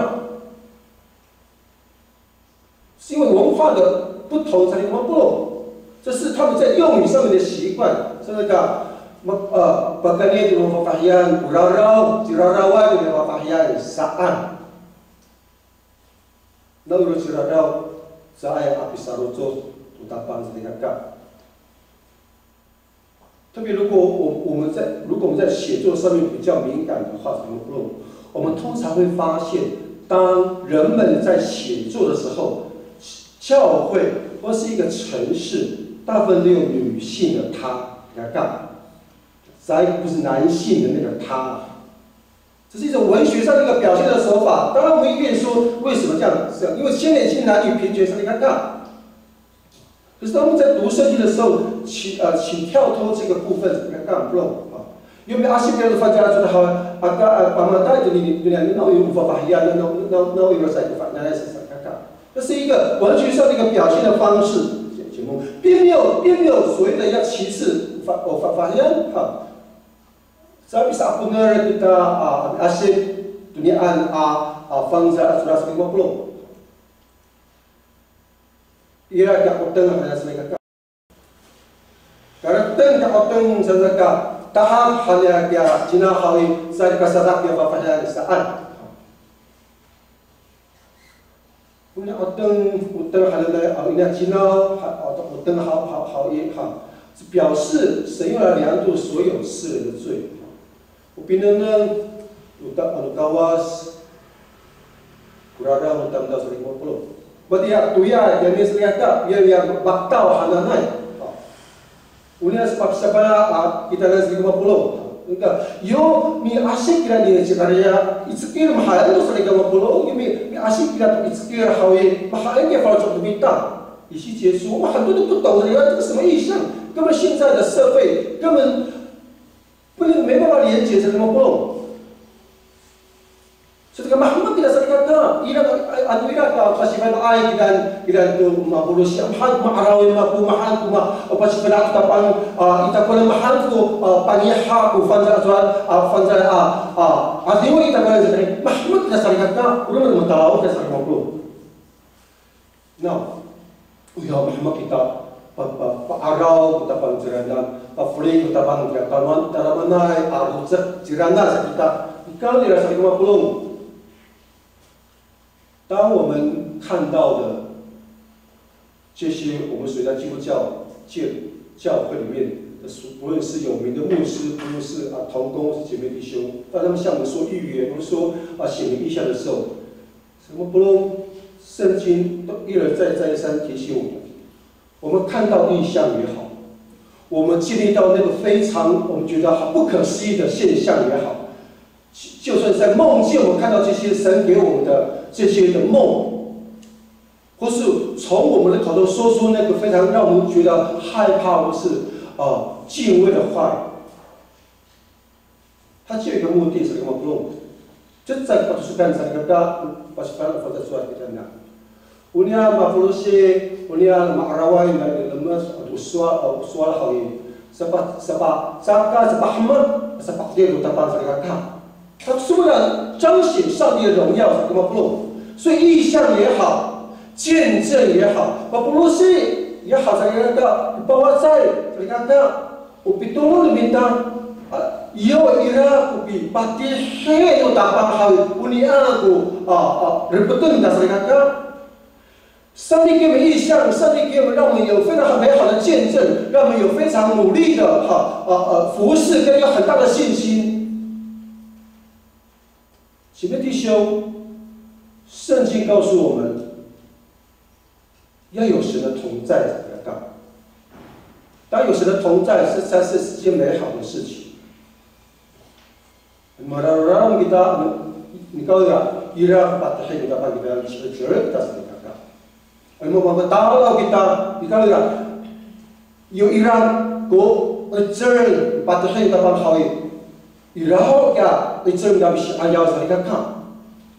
是因为文化的不同 salikaka mapolong. 这是他们在用语上面的习惯，salikaka, ma, a, pakayni to no fafahiyan, o raraw, ciraraway to no fafahiyan saan. Na o raraw, caay a pisaloco' to tapang salikaka. 特别如果我，我们在，如果我们在写作上面比较敏感的话，怎么说？我们通常会发现，当人们在写作的时候，教会或是一个城市，大部分都有女性的她来干嘛？再一个不是男性的那个他，这是一种文学上的一个表现的手法。当然，我们一边说为什么这样子，因为现在已经男女平权上的尴尬。可是当我们在读圣经的时候，请呃，请跳脱这个部分，不要干不啊。Yo miasip kira to fangcal a codad haw, aka a, pamatay to ni, to ni, no, yo fafahiyan, no, no, no, yo sa ko fa, na sa sa kaka. 这是一个完全上的一个表现的方式，节目并没有，并没有所谓的要歧视发，哦，发，发言哈。Sabi sa ako na kita, a, asip, tonian, a, a, fangcal a codad sa lima polo'. Ira kiya o teng han sa kaka. Kareteng kiya o teng sa kaka, tahak han kiya cinaw haw i, sa kasadak kiya fafahiyan saan. Oniya o teng, o teng hananay, a, oniya cinaw, ha, a, o teng haw, haw, haw i, ha. 是表示神用来量度所有世人的罪。O pinengneng, o ta, ano Kawas, ko raraw no tamdaw sa lima polo'. Matiya, toya, ya ni sa kaka, ya, ya, baktaw hananay. Ha. Oniya sa pakisapala, a, kitanan sa lima polo'. Nika, yo miasip kira ni Sakariya, i cekil mahaen to sa lima polo', yo mi, miasip kira to i cekil haw i, mahaen kiya faloco' to mita. 以西结说，我们很多都不懂这个，这个什么意象？根本现在的社会根本不能，没办法连接这个 lima polo'. Sa nika mahemek kira sa kaka, ira, ano ira ka pasifana'ay kira, kira to mapolosi, mahaen ko ma'araw i mako, mahaen ko ma, o pasifana' to tapang, a, i takowanan, mahaen ko, a, pangiha ko fangcal a, a, fangcal a, a, a, 'adiw i takowanan sa, mahemek kira sa kaka, o roma no matalaw kira sa lima polo'. Na, oya mahemek kita, pa, pa, pa'araw ko tapang ciranan, pafeli ko tapang ciranan, tadamaanay a rocek ciranan sa kita, nika nira sa lima polo'. 当我们看到的这些我们所在基督教界、教会里面的，不论是有名的牧师、不论是，啊，同工、是姐妹弟兄，当他们向我们说预言，或者说，啊，显明异象的时候， 什么不论圣经都一而再再三提醒我们，我们看到异象也好，我们经历到那个非常我们觉得很不可思议的现象也好，就算在梦境，我们看到这些神给我们的这些的梦，或是从我们的口中说出那个非常让我们觉得害怕或是，呃，敬畏的话语， 它只有一个目的，是什么？不用。这在我是干啥个大，我是反正我在做这个呢。Oniya mapolosi, oniya ma'araway, na lemes, o sowal, o sowal haw i. Sapa, sapa, saka, sapa hemek, sapa kiro tapang sa kaka. 它是为了彰显上帝的荣耀，是什么？不用。所以异象也好，见证也好，mapolosi也好，sa kaka, pawacay, sa kaka. O pitolon no mita, a, yo ira ko pipatihi no Tapang haw i, oniya ko, a, a, repeten ta sa kaka. 上帝给我们异象，上帝给我们，让我们有非常美好的见证，让我们有非常努力的，哈，呃，呃，服侍，跟有很大的信心。姐妹弟兄，圣经告诉我们， 要有神的同在才能到。当有神的同在，是，才是一件美好的事情。Mararang kita, nikawrira, ira patihi kita pang kita, ira kita sa nikaka. Ano mamatalaw kita, nikawrira, yo ira ko, ira patihi kita pang haw i. Ira ho kiya, ira kami si ayaw sa nikaka.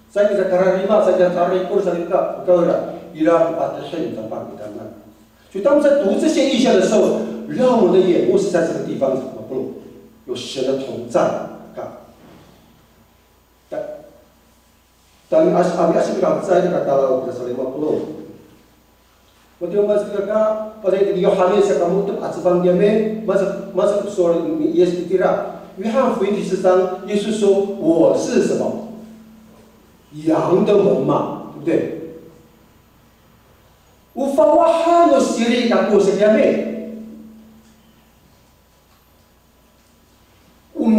Sa kita kararima, sa kita karikor, sa kita, nikawrira, ira patihi kita pang kita na. 所以当我们在读这些意象的时候，让我们的眼目是在这个地方，有神的同在。Ka. Ta, ta, ami asi, ami asi kita sa katalaw kita sa lima polo'. Matiya mas kita ka, pada ni Yohanes sa kamoto a cefang kiyami, mas, mas sowal ni Yis itira. 约翰福音第四章，耶稣说：“我是什么？羊的门嘛，对不对？” O fawahan no siri kako sa kiyami.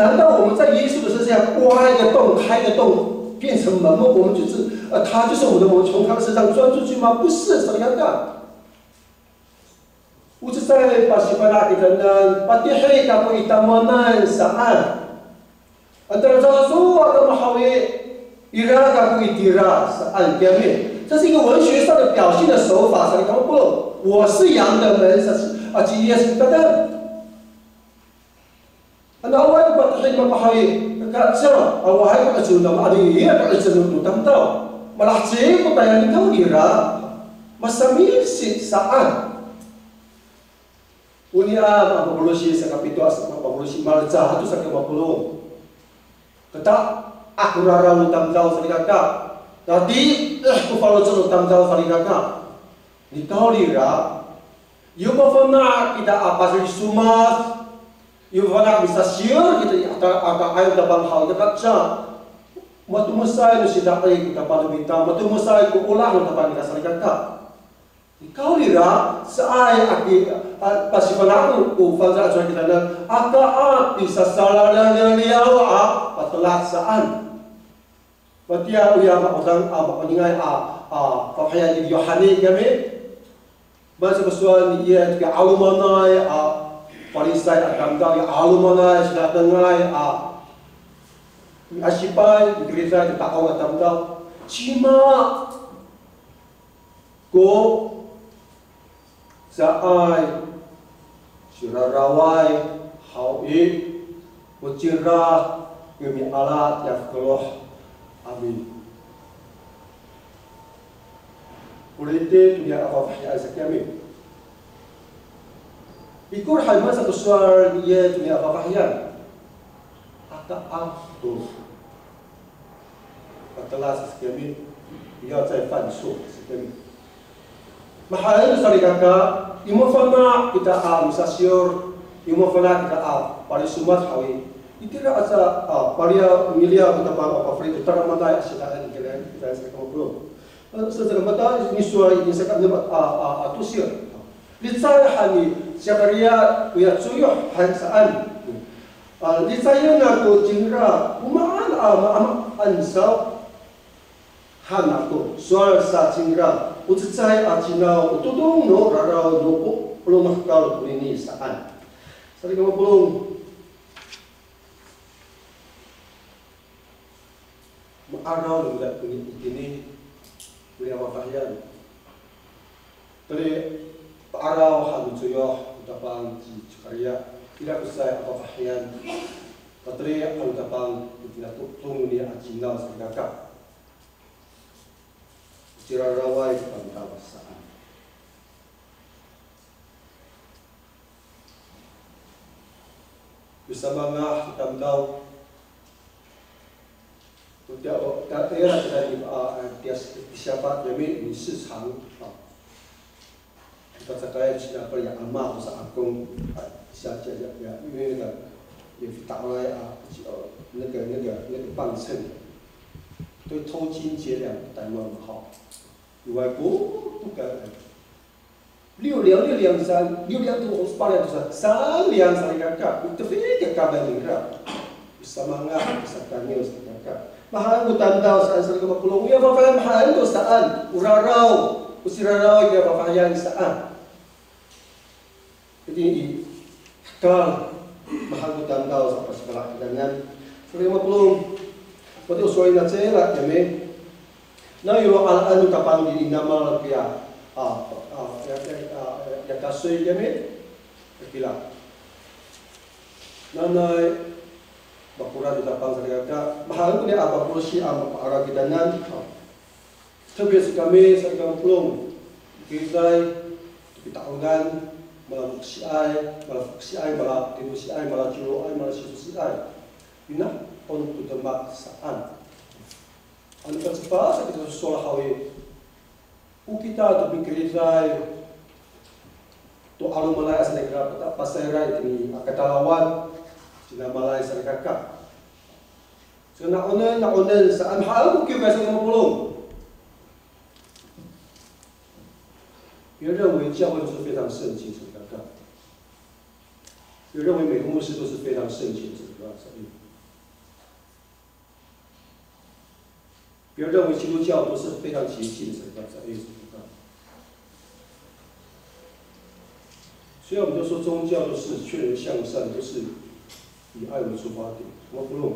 难道我们在耶稣的身上要刮一个洞、开一个洞，变成门吗？我们就是，呃，他就是我们的门，从他的身上钻出去吗？不是，什么样的？O cecay pasifana' kitanan, patihi kako i tamowanan saan. Antara caca cowa kamo haw i, ira kako itira saan kiyami. 这是一个文学上的表现的手法，sa kamo polo'. 我是羊的门，sa, a, ci Yis kitanan. Ano awaay ko patihid mapahay, kaca, awaay ko 'icel no mama, ano iya ko 'icel no tamdaw. Malaheci ko tayal, nikawrira, masamisi saan. Oniya mapapolosi, saka pito a mapapolosi, malecad to saka mapolong. Kata'ak ko raraw no tamdaw salikaka. Tatiih ko faloco' no tamdaw salikaka. Nikawrira, yo mafana' kita a pasilisomad, yo mafana' misasiyor kita i aka, aka 'ayaw Tapang haw i, kaca matomesay no sida'i ko Tapang no mita, matomesay ko olah no Tapang ita salikaka. Nikawrira, caay a ki, a, pasifana' ko, ko fangcal a cowa kitanan, aka a pisasalalaliyaw a patelah saan. Matiya oya ma'odang, a, ma'oningay a, a, fafahiyan ni Yohani kiyami. Maan sa ko sowal ni Yis, kiya 'alomanay a Farisay a tamdaw, ya 'alomanay, sidatengay a, miasipay, mikeriday to ta'ong a tamdaw. Cima ko caay ciraraway haw i, ko cira ko miala tiya fokeloh a mi, o riti to niya a fafahiyan sa kiyami. Ikor han, maan sa ko sowal ni Yis to niya a fafahiyan. Aka a to patelah sa kiyami, 不要再犯错 sa kiyami. Mahaen to salikaka, i mafana' kita a misasiyor, i mafana' kita a palisomad haw i, itira aca a paliyaw, miliyaw kita a pafeli to tadamaanay a sida'i, itira, itira sa kamo. Sa, sa, mata, nisowal i, saka enem a, a, a, tosir. Licay han ni Sakariya koya coyoh han saan. A, licayen ako cingra, o maan a maamaan saw han ako, sowal sa cingra, o cecay a cinaw, o todong no raraw no o, o polong no hekal konini saan. Salikaka mapolong. Ma'araw no mita koni itini, koni a fafahiyan. Teli, pa'araw han no coyoh no Tapang ci Sakariya, ira ko cecay a fafahiyan. Pateli han no Tapang itini to, todong noni a cinaw salikaka. Ciraraway ko tamdaw saan. Yo samangah ko tamdaw. O tiya, o, ta, tayra kita i, a, a, tiya, tiya siyapa kiyami, ni 市场, a. Kita cakay, sina pa ya ama ko sa akong, a, siya, siya, ya, ya, 因为那个, 也打来啊，呃，那个，那个，那个磅秤，对，偷斤减两，台湾嘛，哈。 Iway ko, to ka, 六两, 六两 sa, 六两 to, 八两 to sa, 三两 salikaka, o tefekay a kaemang nira. O samangah, o sakangiw salikaka. Mahaen ko tamdaw saan salikaka mapolong, ya fafahiyan mahaen to saan, o raraw, o ciraraw kiya fafahiyan saan. Itini i hekal, mahaen ko tamdaw sa pasifana' kitanan. Salikaka mapolong, matiya o sowal nira cira kiyami. Na yo alaen no Tapang i, inamal kiya, a, a, ya, ya, a, ya kasoy kiyami, kakira. Nanay, makoran no Tapang salikaka, mahaen koni a mapolosi a mapa'araw kitanan, a. 特别是 kami salikaka mapolong, kiwkay, to pita'ongan, malafokosiay, malafokosiay, malatelosiay, malacoloay, malasisosiay. Ina, on to demak saan. Ano pacepa sa kita sowal haw i, o kita to mikeriday to 'alomanay a salikaka, pasayra itini a katalawan, cinamalay salikaka. Saka na'onen, na'onen saan, mahaen ko kiwkay salikaka mapolong. 别认为教会都是非常圣洁的，别认为每个牧师都是非常圣洁的， 不要认为基督教都是非常洁净的，这样子的意思。虽然我们都说宗教都是劝人向善，都是以爱为出发点，我不用。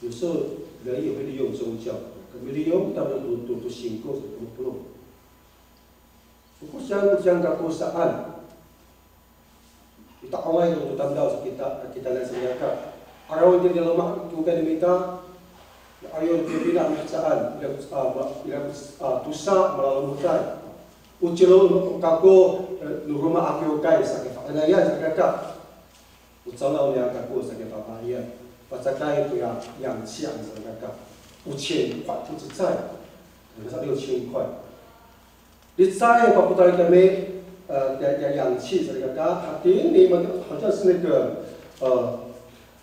有时候人也会利用宗教，利用他们都都都行够，我不用。Ko saan, ko saan kako saan. Ita 'ongay to tamdaw sa kita, kita na sa kaka. 'Arawin to i loma' kiwkay no mita. Ayo to pina mihecaan. Ira, a, ma-, ira, a, tosa malalomocay. O ciro kako, e, no roma a kiwkay sa kafa'enayan sa kaka. O calaw niya kako sa kafa'enayan. Pacakay koya 氧气 sa kaka. 五千块, 五千块. Sa 六千块. Licay, papotal kami, e, ya, ya, 氧气 sa kaka, hatini, 好像是那个，呃，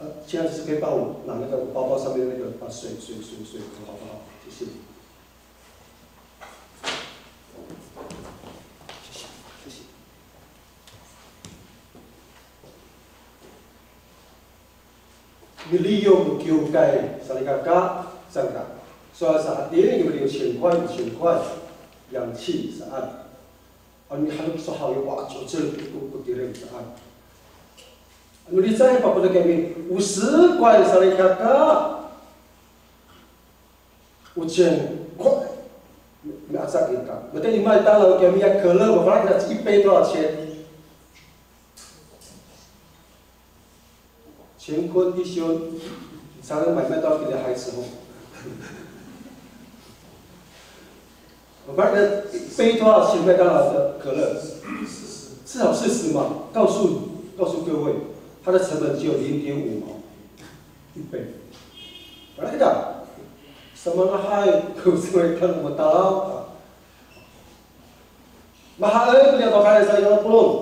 呃，现在是可以帮我拿那个包包上面那个，啊，水，水，水，水，好不好？谢谢。谢谢，谢谢。 Miliyong kiwkay salikaka, saan ka. Sowal sa hatini, miliyong 千块, 千块, 氧气 saan. Ano mihaen ko sowal yo, wa, cocel ko, ko tireng saan. Ano licay, papotal kami, 五十块 salikaka. 五千块, mi'aca kita. Mata i 麦当劳 kami ya 可乐, mafana' kita 一杯多少钱？乾坤一休，常常买麦当劳给小孩吃哦。Mafana' kita 一杯多少钱？麦当劳的可乐，至少四十嘛。告诉，告诉各位，它的成本只有零点五毛。 一杯。Mafana' kita, samangahay ko sowal ko matalaw. Mahaen ko niyam a tokay sa ira polong.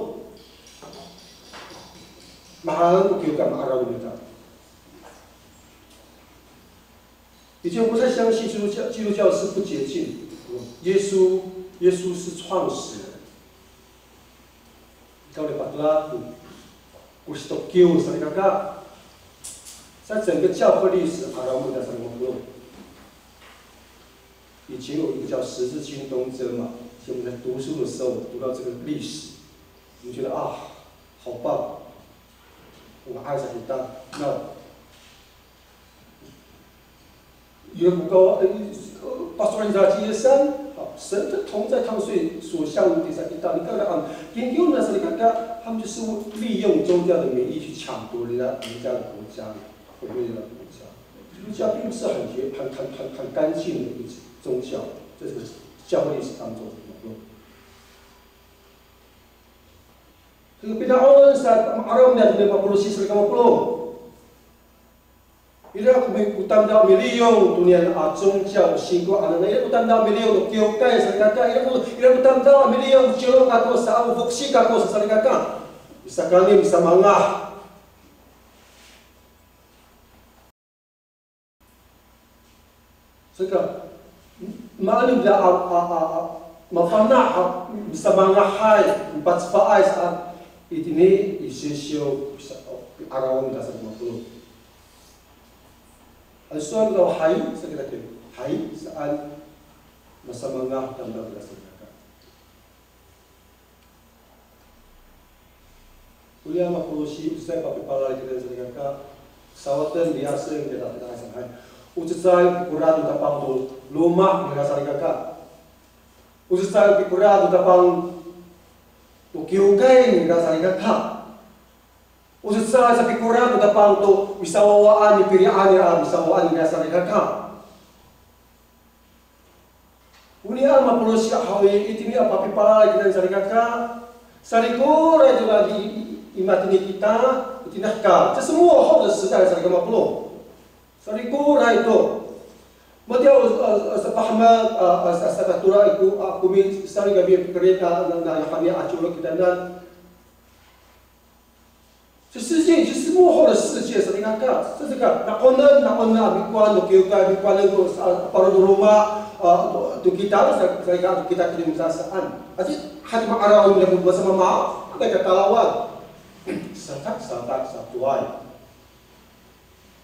Mahaen ko kiwkay ma'araw no mita. 以前我不太相信基督教，基督教是不洁净。耶稣，耶稣是创始人。 Ikaw, lipatla ko Kristokiw salikaka. 在整个教会历史，'arawon ita salikaka. 以前有一个叫十字军东征嘛，以前我们在读书的时候读到这个历史，我们觉得啊，好棒，我们爱上帝。那 Ira ko kawa, e, paso'elin sa ci Yisan, a, 神的同在，他们所以所向无敌 sa kita, 你看看，啊，研究呢是你看看，他们就是利用宗教的名义去抢夺人家，人家的国家，毁灭人家的国家。基督教并不是很洁，很，很，很，很干净的一个宗教，在这个教会历史当中。Pina'on sa ma'araw niyam a mapolong, sisir ka mapolong. Ira ko mi-, o tamdaw miliyong tonian a 宗教 singko, ano, ira ko tamdaw miliyong to kiwkay salikaka, ira ko, ira ko tamdaw miliyong ciro kako sa, o foksi kako sa salikaka. Misakanim, misamangah. Saka, maanen ira a, a, a, a, mafana', a, misamangahay, mipacefaay sa, itini i sisiw, sa, o, 'arawon ita sa mapolong. Ano sowal ko hay, sa kita ki, hay, saan, masamangah tamdaw ita sa kaka. Oniya mapolong i, o cecay papipalal kita salikaka, sawaten, liyasen kita, kita sa hay. O cecay pikoran no tapang to loma' nira salikaka. O cecay pikoran no tapang to kiwkay nira salikaka. O cecay sa pikoran no tapang to misawawaan, nipili'an nira, misawawaan nira salikaka. Oniya mapolong i haw i, itini a papipalal kita salikaka. Sarikoray to na i, i, i matini kita, itini hekal. 这是末后的时代 salikaka mapolong. Sarikoray to. Matiya, a, a, sapahemek, a, a, sa, sakatora i ko, a, komi, salikaka mikerid na, na, na, kami a ciwlo kitanan. 这世界已经是末后的世界，salikaka. Sa, saka, nakonen, nakonen a mikowan to kiwkay, mikowan to sa, paro to loma', a, to, to kita, sa, salikaka, to kita kini misasaan. Ati, hati ma'araw nira ko masama, a, katalawan. Satak, satak, satuway.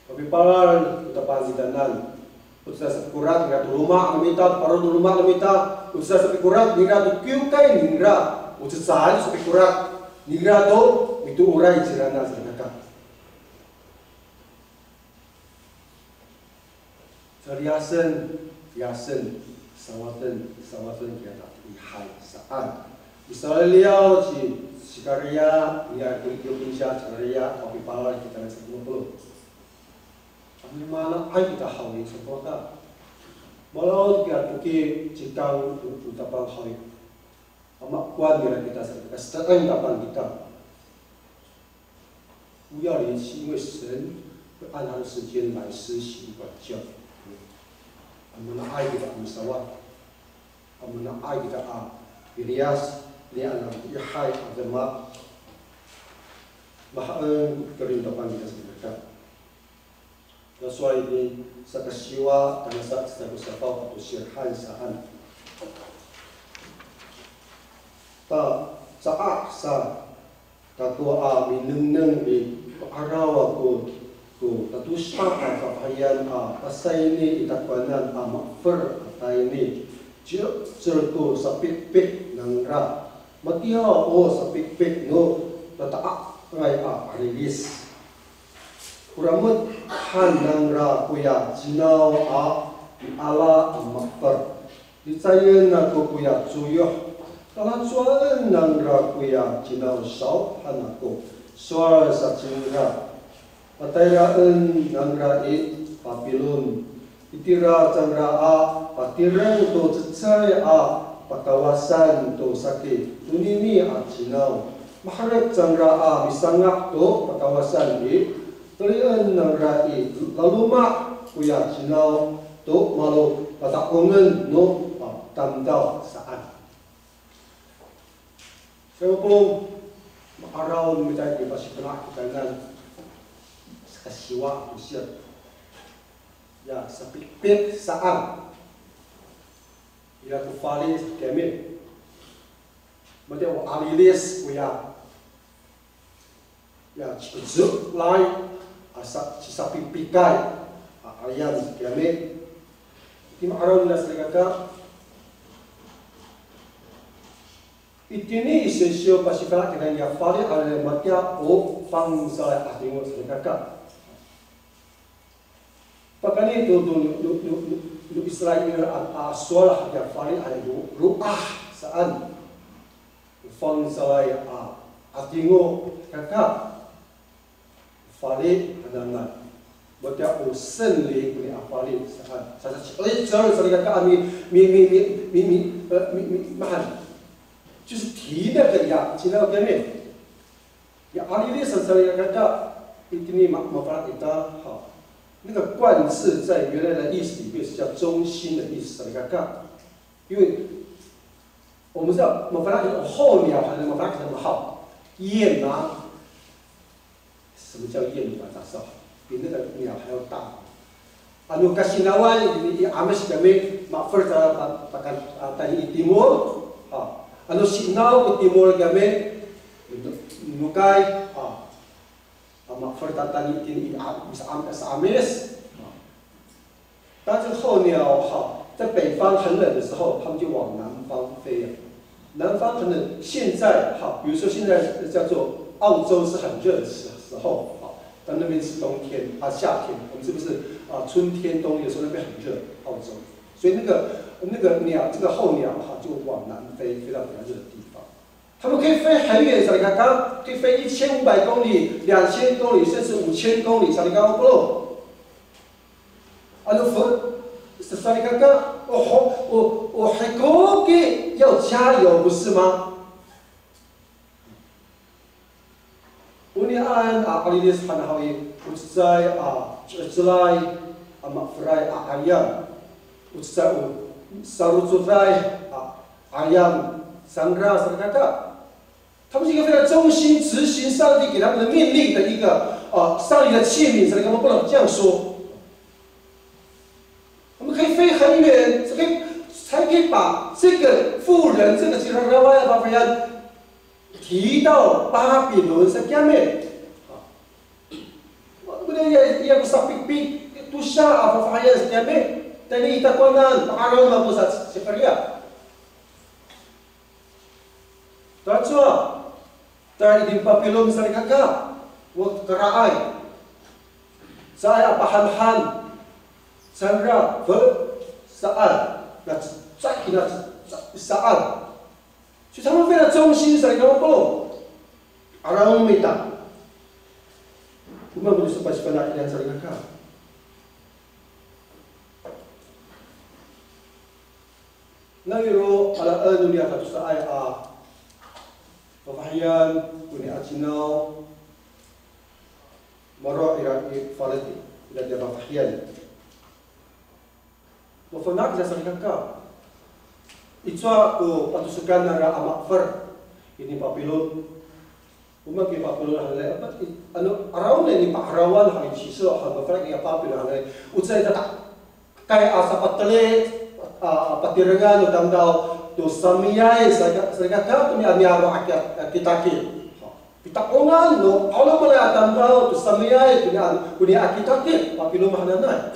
Papipalal to tapang kitanan. O cecay sa pikorat nira to loma' no mita, paro to loma' no mita. O cecay sa pikorat nira to kiwkay nira. O cecay sa pikorat nira to mitooray ciranan salikaka. Sa liyasen, liyasen, sawaten, sawaten kita i hay saan. Misalaliyaw ci Sakariya, niya Yokinsiya Sakariya, papipalal kita na sa polo. Ano mana'ay kita haw i, sa polo ka. Malaw to kiya toki cikang to, to tapang haw i. Ama kowan nira kita sa, ka seta'eng tapang kita. 不要离弃，因为神会按他的时间来施行管教。Amana'ay kita a misawad. Amana'ay kita a piliyas, ni anak ihay a demak. Mahaen ko tireng tapang kita sa kaka. Sowal ini saka siwa, tangasa saka safaw ato sirhan saan. Ta, caay sa kako a minengneng i ma'araw ako ko tatosa a fafahiyan a pasayni i takowanan a ma'efer a tayni. Ci'icel ko sapikpik nangra. Matiya o sapikpik no tata'angay a 'alilis. Koramet han nangra koya cinaw a miala a ma'efer. Licayen ako koya coyoh. Talacowaen nangra koya cinaw saw han ako. Sowal sa cingra. Patayraen nangra i Papilon. Itira cangra a patireng to cecay a patawasan to saki tonini a cinaw. Maherek cangra a misanga' to patawasan i, telien nangra i laloma' koya cinaw to malo pata'ongen no tamdaw saan. Sa polo, ma'araw no mita i pasifana' kitanan, saka siwa, misiya. Ya, sapikpik saan. Ira ko fali sa kiyami. Matiya o 'alilis koya. Ya, ci'ecelay, a sa, cisapikpikay, a, 'ayaw sa kiyami. Iti ma'araw nira salikaka. Itini i sisiw pasifana' kitanan ya fali, a matiya o fangcalay a 'adingo salikaka. Pakayni to, to, no, no, no, no Israil a, a sowal hakiya fali a ro, roah saan. Fangcalay a, a 'adingo kaka. Fali hananay. Matiya o 圣灵 koni a fali saan. Sa, sa, sa, salikaka a mi, mi, mi, e, mi, mi, mahan. 就是提那个 ya, 提那个 kiyami. Ya 'alilis sa salikaka, itini ma, mafana' kita, 好。那个冠字在原来的意思里面是叫忠心的意思，salikaka。因为我们知道 mafana' kita 候鸟 还能 mafana' kita 什么？ 雁吗？什么叫雁？你把它照，比那个鸟还要大。 Ano kasinawan i, i 'Amis kami, ma'efer ta, ta, ta, a, tayni i timol. A, ano sinaw ko timol kami, nokay, a, a, ma'efer ta tayni i, i, a, sa 'Am, sa 'Amis. 但是候鸟哈，在北方很冷的时候，它们就往南方飞啊。 南方可能现在哈，比如说现在叫做澳洲是很热的时时候，哈，但那边是冬天啊，夏天，我们是不是啊？春天、冬天的时候那边很热，澳洲，所以那个那个鸟，这个候鸟哈，就往南飞，飞到比较热的地方。他们可以飞很远，salikaka，可以飞一千五百公里、两千公里，甚至五千公里，salikaka 不咯？ Ano fo, salikaka, o, o, o hikoki 要加油，不是吗？ Onian a 'alilis han haw i, o cecay a, ci'ecelay a, ma'eferay a 'ayam. O cecay o sarocoday a 'ayam, cangra salikaka. 他们是一个非常忠心执行上帝给他们的命令的一个，呃，上帝的器皿，salikaka 不能这样说。 我们可以飞很远，才可以，才可以把这个妇人，这个 ciraraway a fafahiyan 提到巴比伦 sa kiyami. Kemudian ia, ia ko sapikpik tosa a fafahiyan sa kiyami. Tayni i takowanan, pa'araw mako sa Sakaria. Tacowa, tayni i Papilon salikaka, o karaay. Caay a pahanhan, cangra, fe, saan, na cecay kina cecay saan. 所以他们非常忠心 salikaka, 'arawon mita. O maan ko sapasifana' itiya salikaka. Nawiro alaen noniya tatosaay a fafahiyan, koni a cinaw, maro' ira i faled ira tiya fafahiyan. Mafana' kita salikaka. I cowa ko patosokan nangra a ma'fer itini Papilon. O maan ko Papilon hananay, apa, i, ano, 'arawon nai, nipa'arawan hananay, ciso han, mafana' ko Papilon hananay. O caay tatakay a sapateli a patirengan no tamdaw to samiyay, salika-, salikaka, to niyaro' a ki-, a kitakit. Pita'ongan no 'alomanay a tamdaw to samiyay, to niya, to niya a kitakit, Papilon hananay.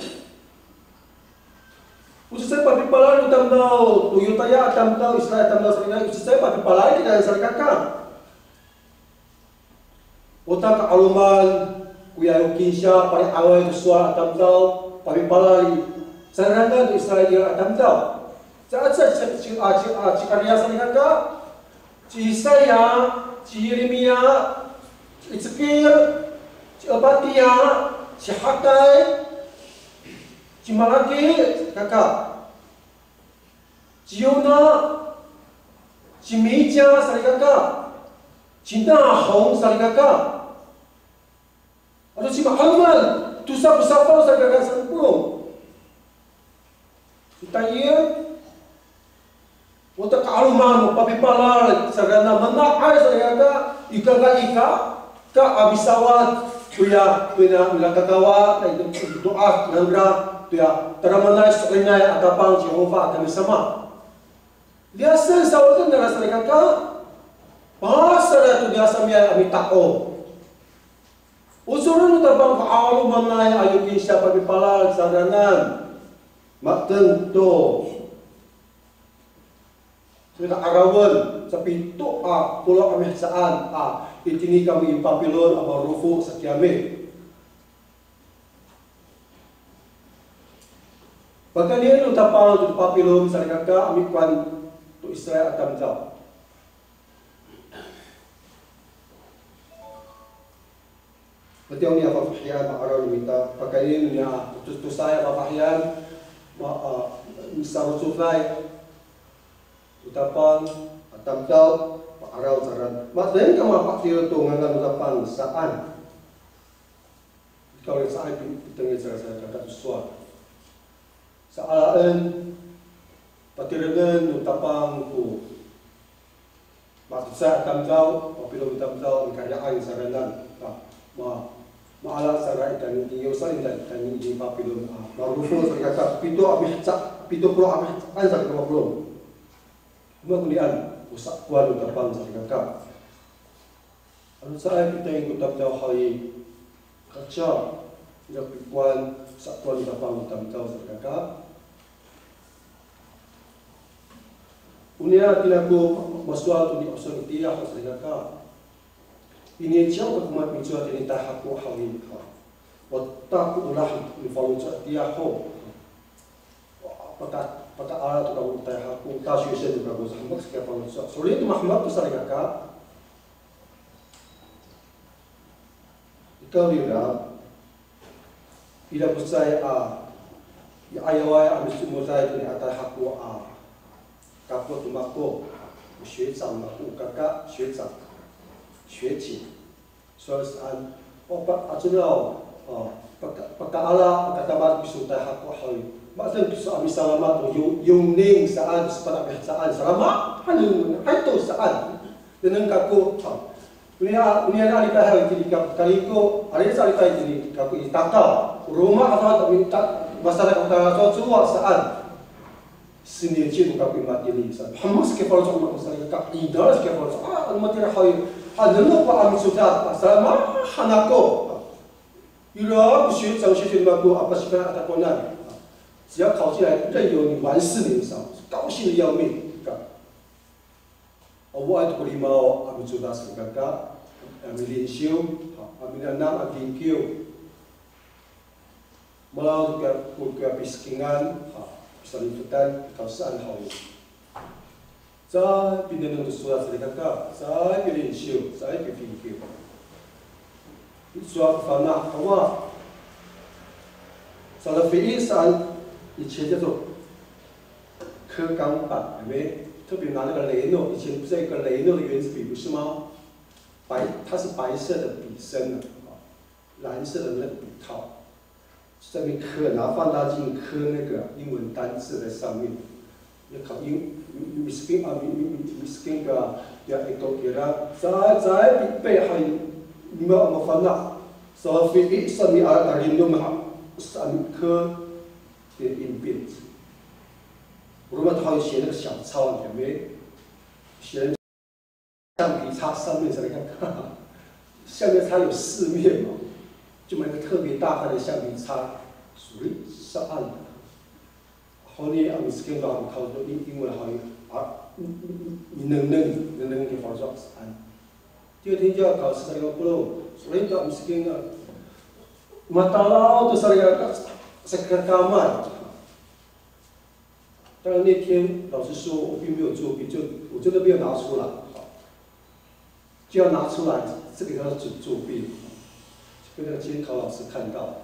O cecay papipalal no tamdaw to Yotaya a tamdaw, Israil a tamdaw, salikaka, o cecay papipalal kira salikaka. O ta ka'aloman koya yo kinsiya pali'away to sowal a tamdaw, papipalal i cangraan to Israil a tamdaw. Sa, sa, sa, ci, a, ci, a, ci Kariya salikaka, ci Isaya, ci Yirimiya, ci Iskil, ci Obadiya, ci Hakay, ci Malaki, kaka. Ci Yona, ci Mika salikaka, ci Nahom salikaka, ato ci Mahamal, tosa ko safaw salikaka, sanpolong. Ci Daniel, o ta ka'aloman no papipalal salikaka, mana'ay salikaka, ika ka ika, ka a misawad toya, toya milakakawa, na ito, ito a, nangra, toya, tadamaanay, so'elinay a Tapang ci Yehofa a kamisama. Liyasen sawaden nangra salikaka, pasayra to niya samiyay a mita'ong. Ocoren no Tapang ko 'alomanay a yo kinsiya papipalal cangraan. Mateng to. Saka 'arawon, sapito a polo' a mihecaan a itini kamo i Papilon a marofo sa kiyami. Pakaynien no Tapang to Papilon salikaka a mikowan to Israil a tamdaw. Matiya o niya fafahiyan, ma'araw no mita, pakaynien no niya, to, tosaay a fafahiyan, ma, a, misarocoday to Tapang a tamdaw, ma'araw cangraan. Matengil kamo a pa'edil to ngangan no Tapang saan. Ikaw, ira saan i pitengil cangra salikaka to sowal. Sa'alaen, patirengen no Tapang ko matecay a tamdaw, Papilon tamdaw, a mikariya'ay cangraan. Ta, ma, maala cangra i tayni i Yerusalem, ta, tayni i Papilon, a, marofo salikaka, pito a miheca, pito polo' a mihecaan salikaka, polo'. O maan konian, o sa'opoan no Tapang salikaka. Ano caay pitengil ko tamdaw haw i, kaca, ira ko pikowan, sa'opoan no Tapang ko tamdaw salikaka. Oniya kina ko masowal to ni'oso itiya ho salikaka. Ini ciyaw kako mamicowa tini Tayhako haw i, ha. Wata ko olah no faloco' itiya ho. Paka, pakaala to kako Tayhako, 大学生 to kako, sahemek sa kiya faloco'. So'elin to mahemek to salikaka. Ikaw nira, ira ko cecay a, i 'ayaway a micomoday to niya Tayhako a, kako to mako, 学长 mako, kaka, 学长, 学姐. Sowal saan, o, pa, ato niya, o, paka, pakaala, pakatama kiso Tayhako haw i. Mateng kiso a misalama to, yo, 用力 saan, to sapata mihecaan, salama, hanen, hay to saan. Nengneng kako, ha. Oniya, oniya a lipay haw itini kako Kaliko, ira sa a lipay itini kako i Takaw. Roma ato, ta, masala ko ta, so, so, saan. 十年前 kako i matini saan. Hamas ke faloco' mako salikaka, ina sa ke faloco'. A, ano matira haw i, a, nengneng ko a micodad, a, salama han ako. Ira ko 学长 学姐 mako a pasifana' a takowanan. 只要考进来，任由你玩四年 saan. 高兴得要命。 Awaay to ko lima a micodad salikaka, a milinsiw, a minanam a kingkiw. Malaw to kiya, ko kiya pisekingan, ha, pisalifetan, kawsaan haw i. Caay pinengneng to sowal salikaka, caay pilinsiw, caay pipingkiw. Sowal ko fana' hawa. Salafi saan, 以前叫做刻钢板，有没有？特别拿那个雷诺，以前不是有一个雷诺的原子笔，不是吗？白，它是白色的笔身啊，蓝色的那个笔套。 在那边刻，拿放大镜刻那个英文单字在上面，要考英，miskin 啊，miskin 个，要一个给他，在在背后，你们我们烦恼，所以一上面啊，打零用哈，上刻的硬币，我们还有写那个小抄，有没有？写 橡皮擦上面是那个，橡皮擦有四面嘛，就买个特别大块的橡皮擦，属于上岸的。后来啊，miskin 吧，我靠，说英英文好啊，你你你能能能能给发作啊。第二天就要考试，那个不漏，所以到 miskin 啊，matalaw to 是那个是个干嘛？ 当然那天老实说，我并没有作弊，就我真的没有拿出来，好，就要拿出来，这个叫准作弊，被那个监考老师看到，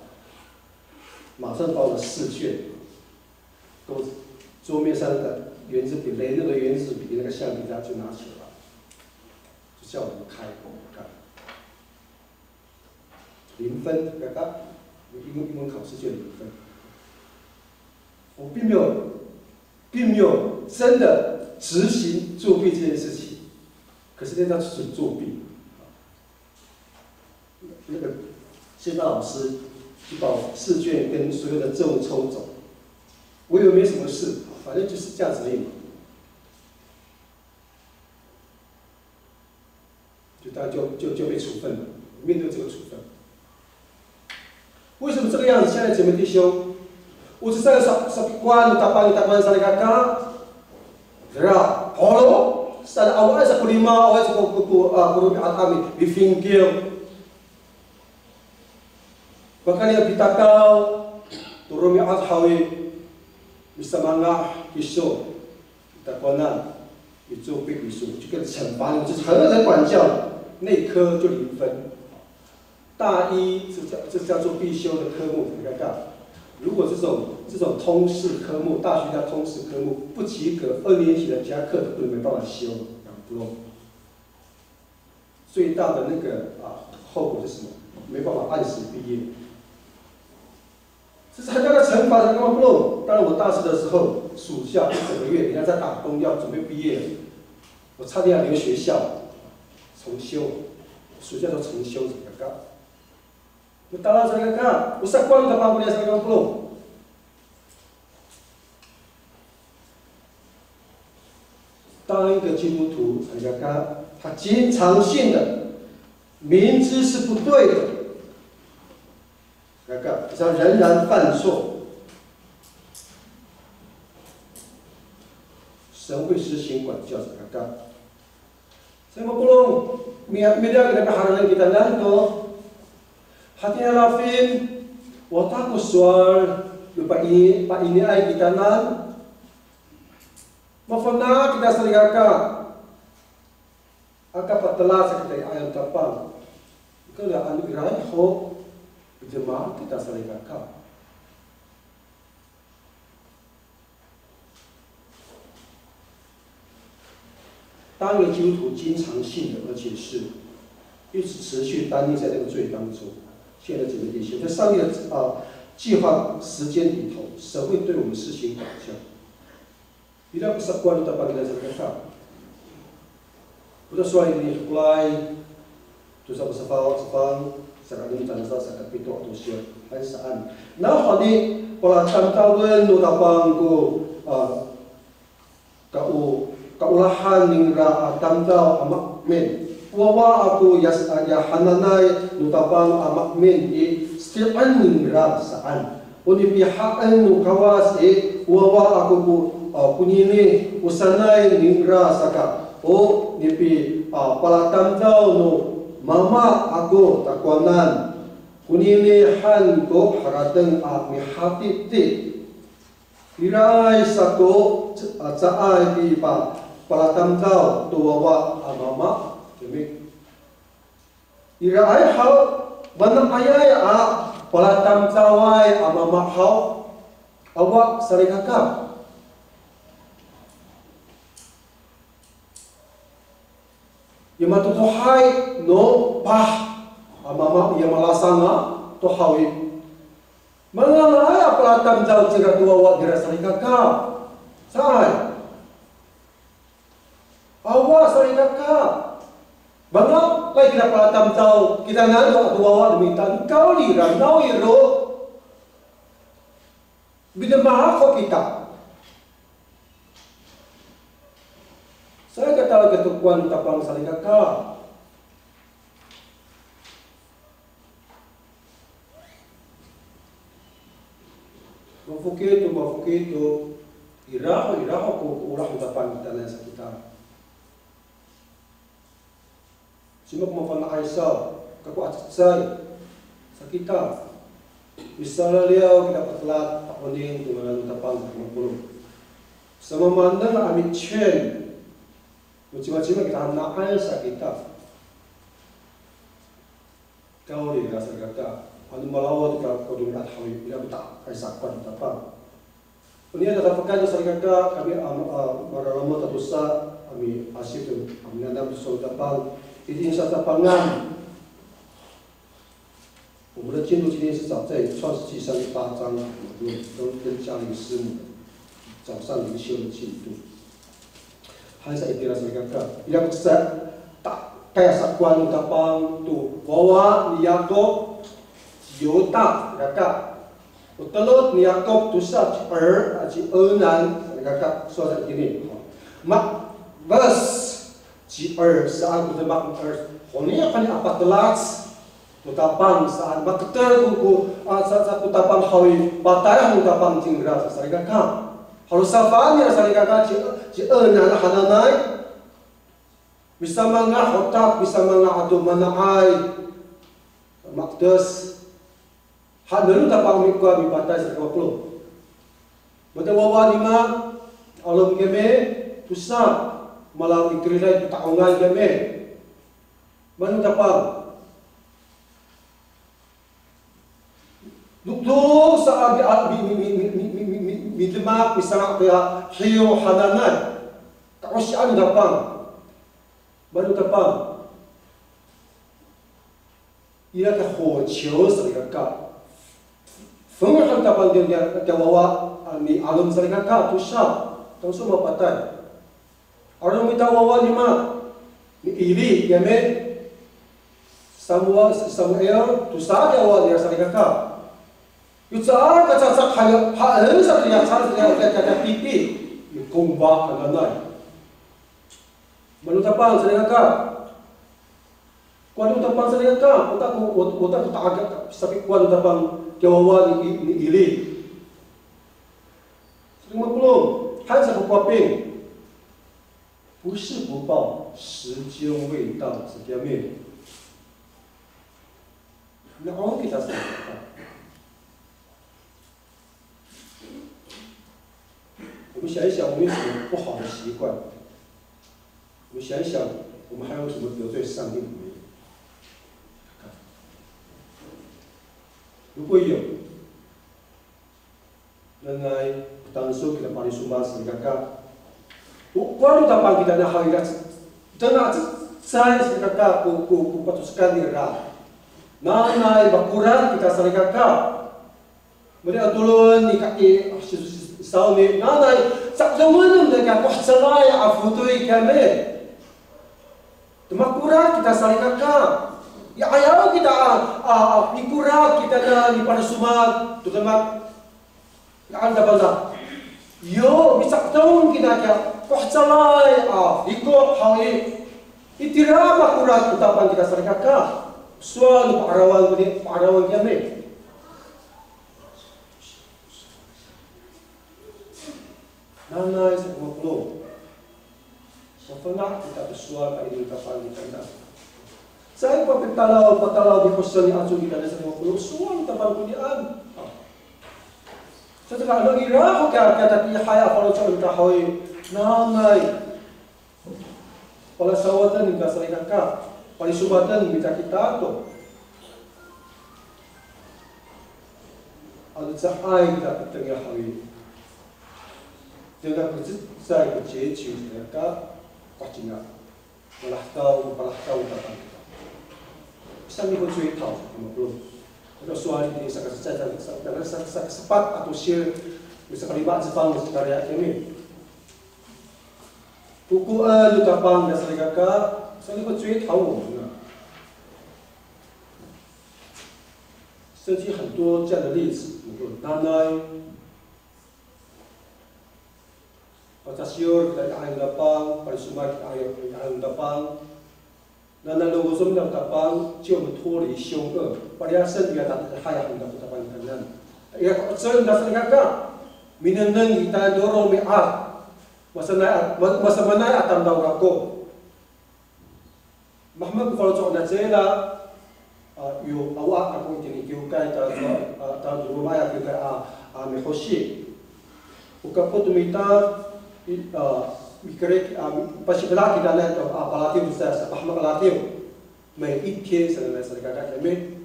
马上把我的试卷，跟我桌面上的原子笔，雷诺的原子笔那个橡皮擦就拿起来，就叫我们开口看。 零分，刚刚英英文考试就零分。我并没有，并没有真的执行作弊这件事情，可是那叫是作弊。那个谢大老师就把我试卷跟所有的证物抽走，我以为没什么事，反正就是这样子而已嘛。 就大家就就就被处分了，面对这个处分。为什么这个样子？现在姐妹弟兄，我是在说说关打班打班上的嘎嘎，是吧？好了，上的啊，我还是不礼貌，我还是不不不啊，不礼貌啊，他们被分给。Pakayni a pitakaw to romi'ad haw i, misamangah kiso i takowanan, micopik kiso, 就跟惩罚你，就是很认真管教，那科就零分。大一这叫这叫做必修的科目，你看看，如果这种这种通识科目，大学的通识科目不及格，二年级的其他课都没办法修，不用。 最大的那个啊后果是什么？没办法按时毕业。这是很大的惩罚，才干嘛不弄？当然，我大四的时候，暑假一整个月，人家在打工，要准备毕业了，我差点要留学校，重修，暑假都重修，怎么干？我打了这个干，我上光的帮我连上光不弄。 当一个基督徒，他他经常性的明知是不对的，他仍然犯错，神会实行管教，他 Sa mapolong, mi-, miliyaw kita kaharaan kitanan to. Hatini a lafin, wata ko sowal, no paini, painiay kitanan. Mafana' kita salikaka. Aka patela sa kita i 'ayaway Tapang. Kela ano iraay ho, i demak kita salikaka. 当一个基督徒经常性的，而且是一直持续单一在那个罪当中，现在整个地球在上帝的啊计划时间里头，神会对我们施行管教。Ira ko sakowan no Tapang kita salikaka. Kita sowal i, tosa ko safaw, safang, saka enem, saka pito, ato siyo, han saan. Nawhani, palatamdawen no Tapang ko, a, kao-, kaolahan ningra a tamdaw a maemin. Wawa ako ya, ya hananay no Tapang a maemin i, seti'en ningra saan. O nipihaen no Kawas i, wawa ako ko, a, konini o sanay ningra saka, o nipi, a, palatamdaw no mama ako takowanan. Konini han ko harateng a mihati'ti. Iraay sa ko, a, caay pipa, palatamdaw to wawa a mama, kami. Iraay haw, mana'ayay a palatamdaway a mama haw, awa salikaka. Ya matotohay no pah a mama ya malasanga to haw i. Mangalay a palatamdaw cira to wawa nira salikaka. Saan. Awa salikaka. Mangalay kira palatamdaw kitanan to wawa no mita, nikawrira, nawiro. Midemak ho kita. Salikaka, to kowan no Tapang salikaka. Mafokil to, mafokil to, ira ho, ira ho ko, ko olah no Tapang kitanan sa kita. Cima ko mafana'ay saw, kako a cecay sa kita. Misalaliyaw kita patelat, pakoning to ngangan no Tapang sa mapolong. Samamaanen a micem, no cimacima kita hana'ay sa kita. Kawrira salikaka, ano malawaw to ka ko romi'ad haw i, ira ko ta'akay sa kowan no Tapang. Oniya tatapekay to salikaka, kami a, a, mararamod a tosa a miasip to, a minanam to sowal no Tapang, itini sa Tapangan. 我们的进度今天是早在创世纪三十八章，我们都跟家庭师母早上灵修的进度。 Hay sa itira salikaka. Ira ko sa, ta, kaya sa kowan no Tapang to wawa ni Yakop, ci Yuta, salikaka. O telot ni Yakop tosa, ci Er, a, ci Enan, salikaka. Sowal sa itini. Ma, bes, ci Er, saan ko demak Er. Honi, kani a patelac. Ko Tapang saan, maketer ko, ko, a, sa, sa ko Tapang haw i, patay ho Tapang cingra sa salikaka. Halo safaan nira salikaka, ci, ci Enan hananay. Misamangah hotak, misamangah ato mana'ay. Maketes. Hanen no Tapang mikowa mipatay sa kawapelo. Mata wawa nima, 'alom kami, tosa, mala mikeriday to ta'ongan kami. Mano Tapang. Dokdok sa a mi, mi, midemak, misanga' to ya hiyo hananay. Ka'osian no Tapang. Mano Tapang. Ira ka 火球 salikaka. Fenghan Tapang tiya, tiya wawa, a, ni 'alom salikaka, tosa. Tangso mapatay. Aro mita wawa nima, ni Eli, kiyami, Samuel, Samuel, tosa kiya wawa nira salikaka. Yo caay ka cacak hayo, haen sa to ya, caay sa to ya, caay, caay, pipi. Yo kongba hananay. Mano Tapang salikaka. Kowan no Tapang salikaka, o ta ko, o, o ta ko ta'akay, sapi kowan no Tapang kiya wawa ni, ni Eli. Salikaka mapolong, hay sa ko Kowaping. 不是不报，时间未到，sa kiyami. Na'ong kita sa kita. 我们想一想，我们有什么不好的习惯？我们想一想，我们还有什么得罪上帝的没有？如果有， Nanay, tangsol kita parisoman salikaka. O kowan no Tapang kita na haw ira, tena cecay salikaka ko, ko, ko patosekan nira. Nanay, makorat kita salikaka. Madi a tolon ni kaki, si, si, sawni, nanay, sa, sa, sa, sa, sa, sa, sa, sa, sa, sa, sa, sa, sa, sa, sa, sa, sa, Makorat kita salikaka. Ya 'ayaw kita a, a, a, mikorat kita na niparisoman to demak. Ya anda bala. Yo, mica'tong kita kiya, kohecalay a, liko haw i. Itira makorat to Tapang kita salikaka. Sowal no pa'arawan koni, pa'arawan kiyami. Nanay sa ko mapolong. Mafana' kita to sowal ka'ini no Tapang kita. Caay ko patalaw, patalaw ni Hosi ni Aco kita sa ko mapolong. Sowal no Tapang konian. Sa to ka ano ira ho kiya, kiya tatiihay a faloco' kita haw i. Nanay. Palasawaten kita salikaka, palisomaten kita kita to. Ano caay kita pitengil haw i, dengan kececay kecil salikaka, pacina. Malahtaw, palahtaw kita. Saan ko 追讨, ano sowal i, saka, saka, saka, saka sepat ato sir, saka lima cefang, saka raya kami. Kokoen no Tapang kita salikaka, saan ko 追讨 no. 圣经很多这样的例子，比如说 nanay, pacasiyor kita i 'ayaway no Tapang, palisomad kita i 'ayaway no Tapang. Nanay no Tapang, 救我们脱离凶恶. Paliyasen kita i haya han no Tapang kitanan. Ira ko 'ecel kita salikaka, minengneng kita to romi'ad. Masamaanay a, ma-, masamaanay a tamdaw kako. Mahemek ko faloco' nacila, a, yo awa kako itini kiwkay ta, a, ta romi'ad a kiwkay a, a, mihosi. O kapot mita, i, a, mikerid, a, pasifela' kitanan to, a, palatiw sa, sa pahemek a latiw. 每一天 sanay salikaka kami.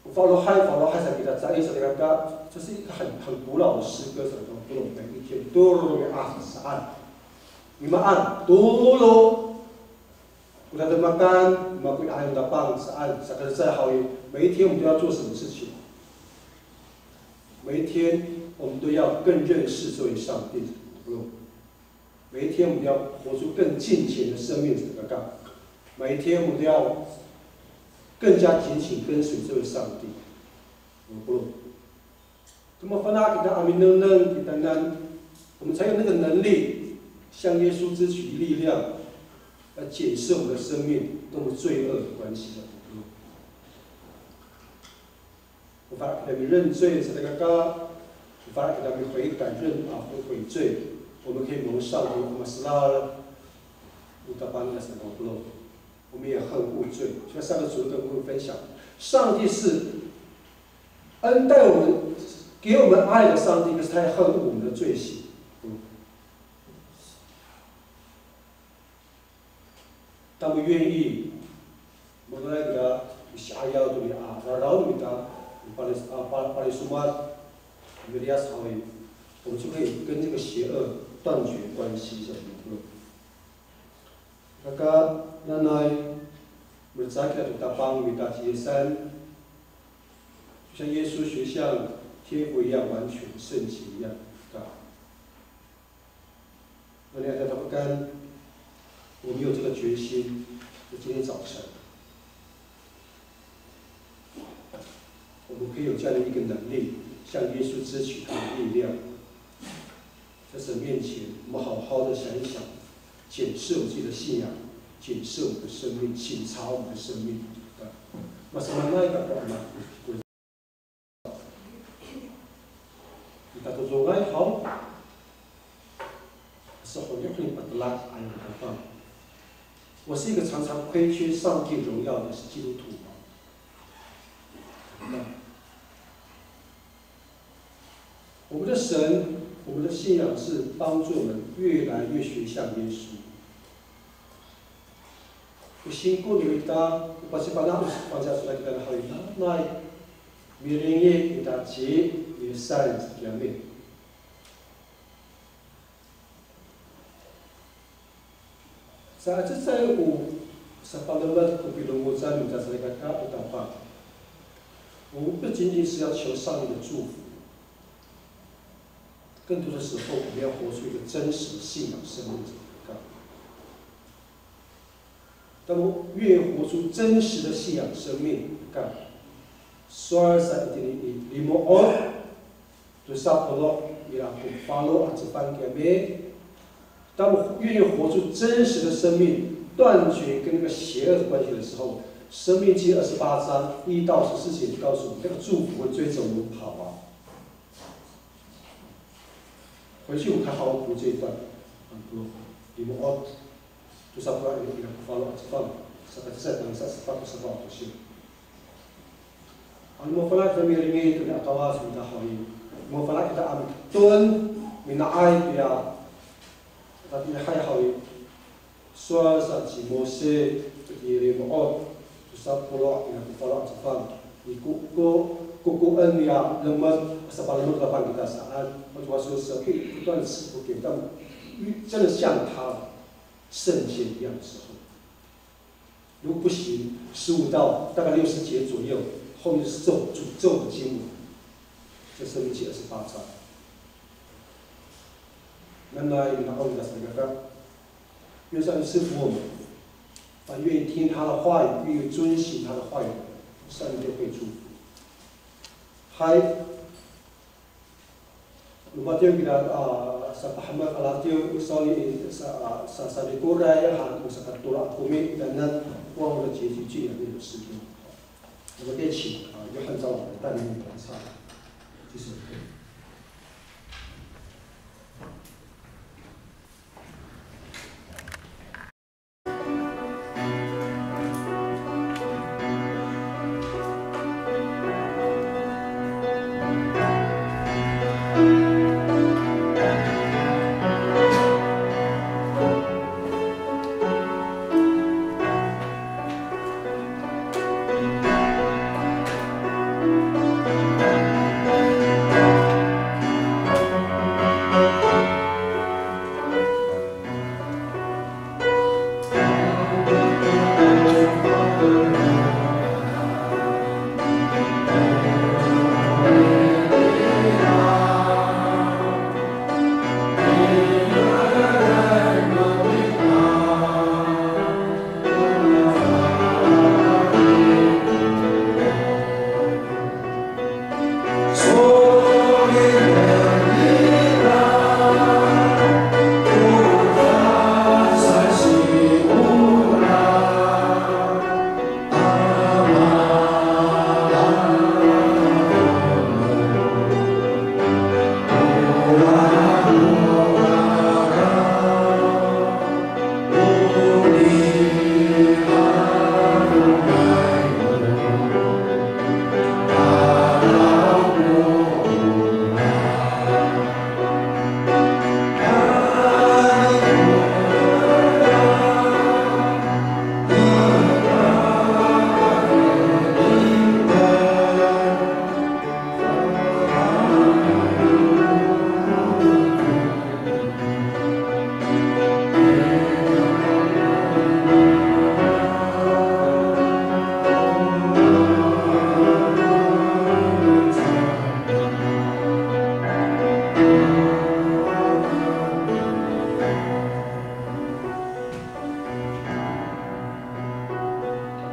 Falohay, falohay sa kita caay salikaka, 这是一个很，很古老的诗歌，什么古老每一天都有啊 saan. Nimaan, tolo. Kita makan, mako i 'ayaway no Tapang saan, saka caay haw i, 每一天我们都要做什么事情？每一天我们都要更认识这位上帝。 每一天我们要活出更敬虔的生命，这个每一天我们都要更加警醒跟随这位上帝。Mafana' kita a minengneng kitanan, 我们才有那个能力向耶稣支取力量，来检视我们的生命跟我们罪恶的关系。 Mafana' kita mirencoy salikaka, mafana' kita mihoyt, 认，啊，悔，悔罪，我们可以蒙上帝 maselal no Tapang a sowal. 我们也恨恶罪，就像上个主日跟我们分享，上帝是恩待我们、给我们爱的上帝，可是他也恨恶我们的罪行。嗯。 Tamo 愿意，mengalay kita misi'ayaw to niya, a, raraw kita, palis-, a, pa-, palisomad, miliyas haw i, 我们就可以跟这个邪恶断绝关系，这样子。Kaka nanay, milecad kita to Tapang mita ciwisan, 就像耶稣学像天父一样完全圣洁一样。 Nanay a tapangan, 我们有这个决心，在今天早晨，我们可以有这样的一个能力，向耶稣支取他的力量。在神面前，我们好好的想一想，检视我们自己的信仰，检视我们的生命，省察我们的生命。Masamaanay kako a Ita todongay haw, sahoni ko nipatelak a Tapang. 我是一个常常亏缺上帝荣耀的基督徒吗？我们的神，我们的信仰是帮助我们越来越学像耶稣。 O singko no mita, o pasifana' o sifana' kita haw i, nanay miringit kita ci Yis Sang kiyami. Sa, cecay o sapalemed ko pilongocan no mita salikaka o Tapang. 我们不仅仅是要求上帝的祝福，更多的时候，我们要活出一个真实的信仰生命。 Tamo 越活出真实的信仰生命，看，sowal sa itini i Limo'ot tosa polo' ira ko falo a cefang kiyami. Tamo 愿意活出真实的生命，断绝跟那个邪恶的关系的时候，申命记二十八章一到十四节就告诉我们，那个祝福会追着我们跑啊。 回去我们看好读这一段，很多 Limo'ot tosa polo' ira ko falo a cefang, saka cecay tangasa sepat ko sepat ko sir. Ano mafana' kita miringit to niya Kawas mita haw i, mafana' kita a miketon, mina'ay toya Tatiihay haw i, sowal sa ci Mose to i Limo'ot, tosa polo' ira ko falo a cefang. I ko, ko, kokoen niya lemed, sapalemed to Tapang kita saan, 我说是不断地吃苦给他们，真的像他圣洁一样的时候。如果不行，十五到大概六十节左右，后面是咒，诅咒的经文，在申命记二十八章。那么，然后呢，那个，愿上帝赐福我们，啊，愿意听他的话语，愿意遵行他的话语，上帝就会祝福。还 Lomatiw kira, a, sapahemek a latiw, sawni sa, a, sa, sarikoray, ha, o sakatolo a komi, kitanan, 忘了结局，这样的诗篇。我们可以请，啊，约翰长老来带领我们唱这首歌。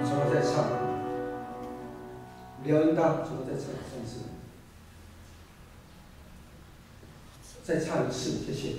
从头再唱，聊音大，从头再唱，再一次。 再唱一次，谢谢。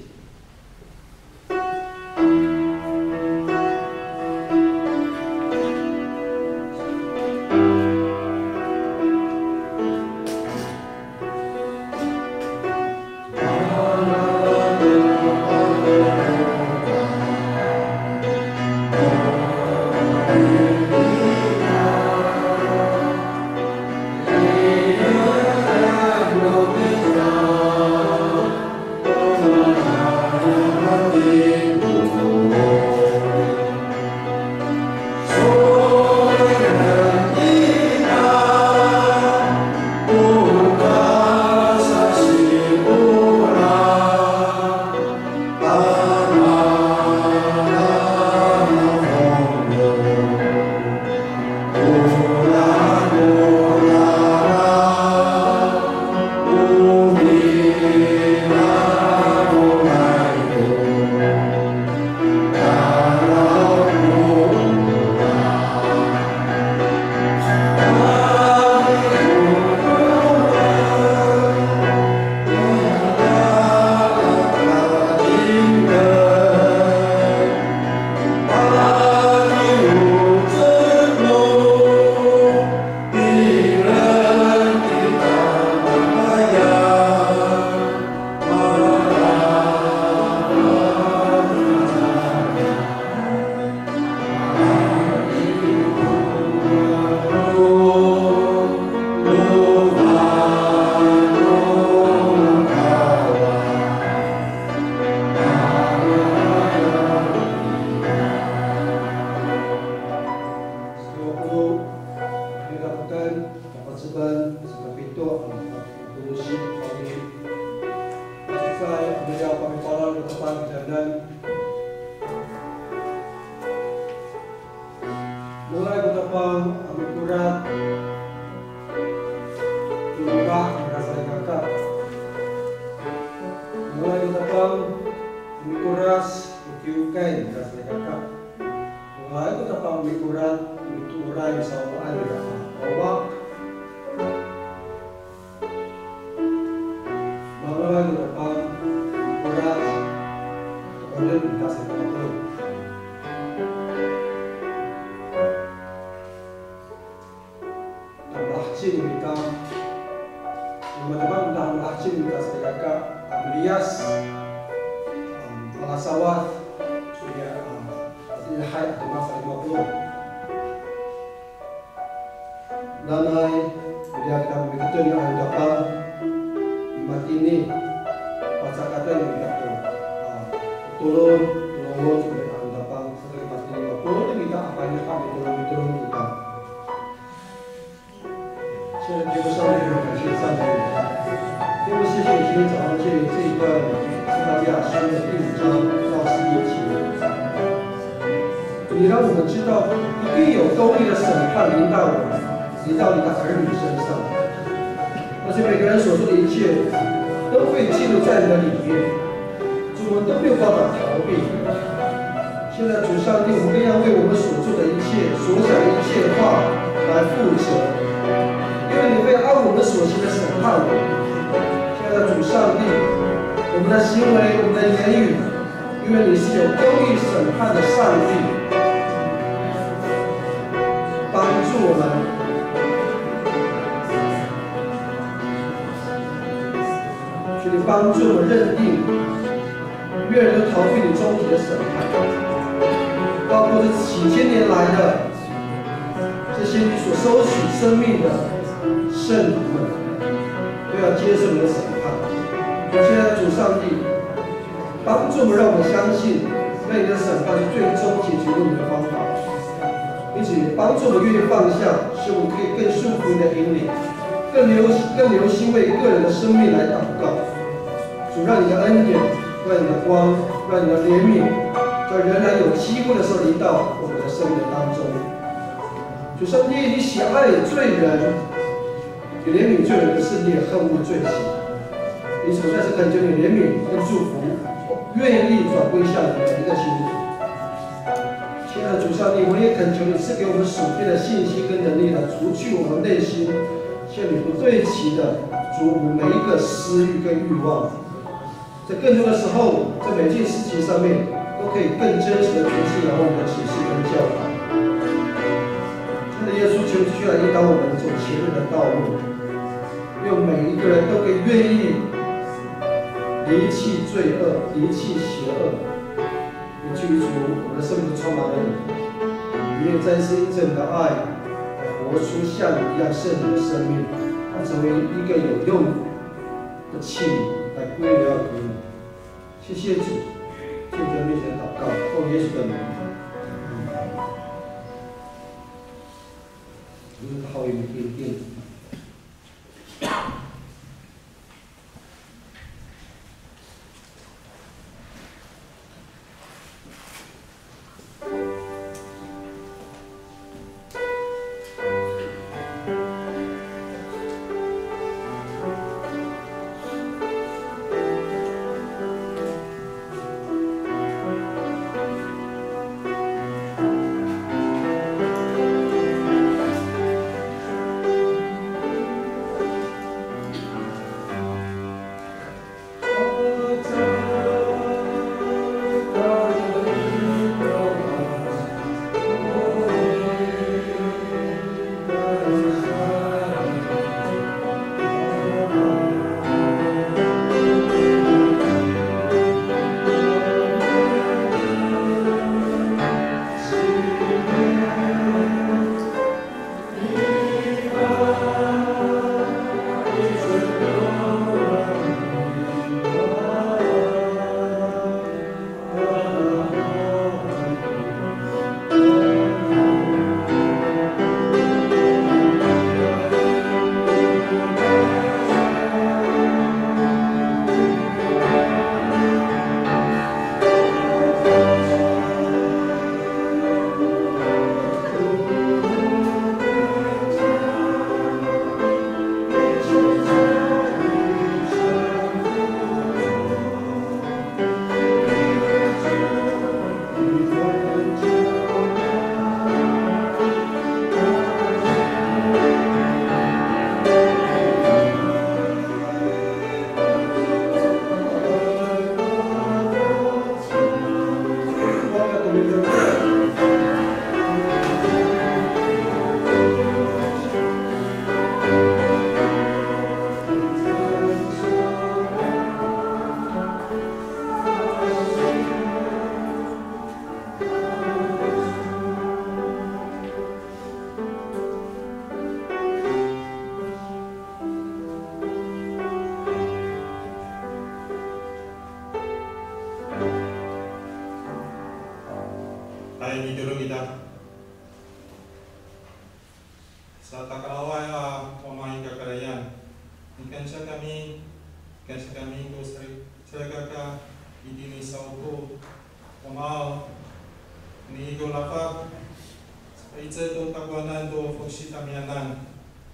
Hay, amiya pamipalal ko Tapang kiyanan. Molay ko Tapang a mikorat to loka' nika salikaka. Molay ko Tapang a mikoras to kiwkay nika salikaka. Molay ko Tapang a mikorat to mitooray sawmaan nika a wawa. Mangalay ko Tapang a mikorat to 'orip nika salikaka. Ta malaheci no mita, no mata, ta malaheci no mita salikaka a miliyas, a malasawad, soya, a, adihay a demak sa lima polo'. Nanay, ira kita miketeng i Tapang, matini, pacakatan kita to, a, tolon, tolon, soya Tapang, sa matini, matini kita, a, matini, matini kita. 现在天父上帝，我们感谢赞美你。天父，谢谢你今天早上借由这一段撒迦利亚书的第五章到十一节，你让我们知道一定有公义的审判临到我们，临到你的儿女身上。而且每个人所做的一切都会记录在你的里面。 主，我们都没有办法逃避。现在主上帝，我们更要为我们所做的一切、所想的一切的话来负责，因为你会按我们所行的审判我们。现在主上帝，我们的行为、我们的言语，因为你是有公义审判的上帝，帮助我们。 求你帮助我们认定，没有人能逃避你终极的审判，包括这几千年来的这些你所收取生命的圣徒们，都要接受你的审判。现在主上帝， 帮助我们，让我们相信，那你的审判是最终解决问题的方法。因此，帮助我们愿意放下，使我们可以更顺服你的引领，更留更留心为个人的生命来祷告。主，让你的恩典，让你的光，让你的怜悯，在仍然有机会的时候临到我们的生命当中。主上帝，你喜爱罪人， 你怜悯罪人，可是你也恨恶罪行。因此，我再次恳求你怜悯跟祝福，愿意转归向你的每一个信徒。亲爱的主上帝，我们也恳求你赐给我们属天的信心跟能力，来除去我们内心现有不对齐的，主，我们每一个私欲跟欲望。 在更多的时候，在每件事情上面，都可以更真实的学习仰望你的启示跟教导。真的，耶稣，求你继续来引导我们走前面的道路，愿每一个人都可以愿意离弃罪恶，离弃邪恶，以至于主，我们的生命充满了你。我们愿再次因着你的爱，来活出像你一样圣洁的生命，来成为一个有用 的器皿来归荣耀给你。谢谢主，在你的面前祷告，奉耶稣的名。嗯，好，有一点点。Mitolon kita. Satakalaway a Wama i kakarayan. Mikansiya kami, mikansiya kami ko sari, salikaka itini sa'opo. Wamaaw, ini ko lafak, saka 'icel to takowanan to fosi tamiyanan.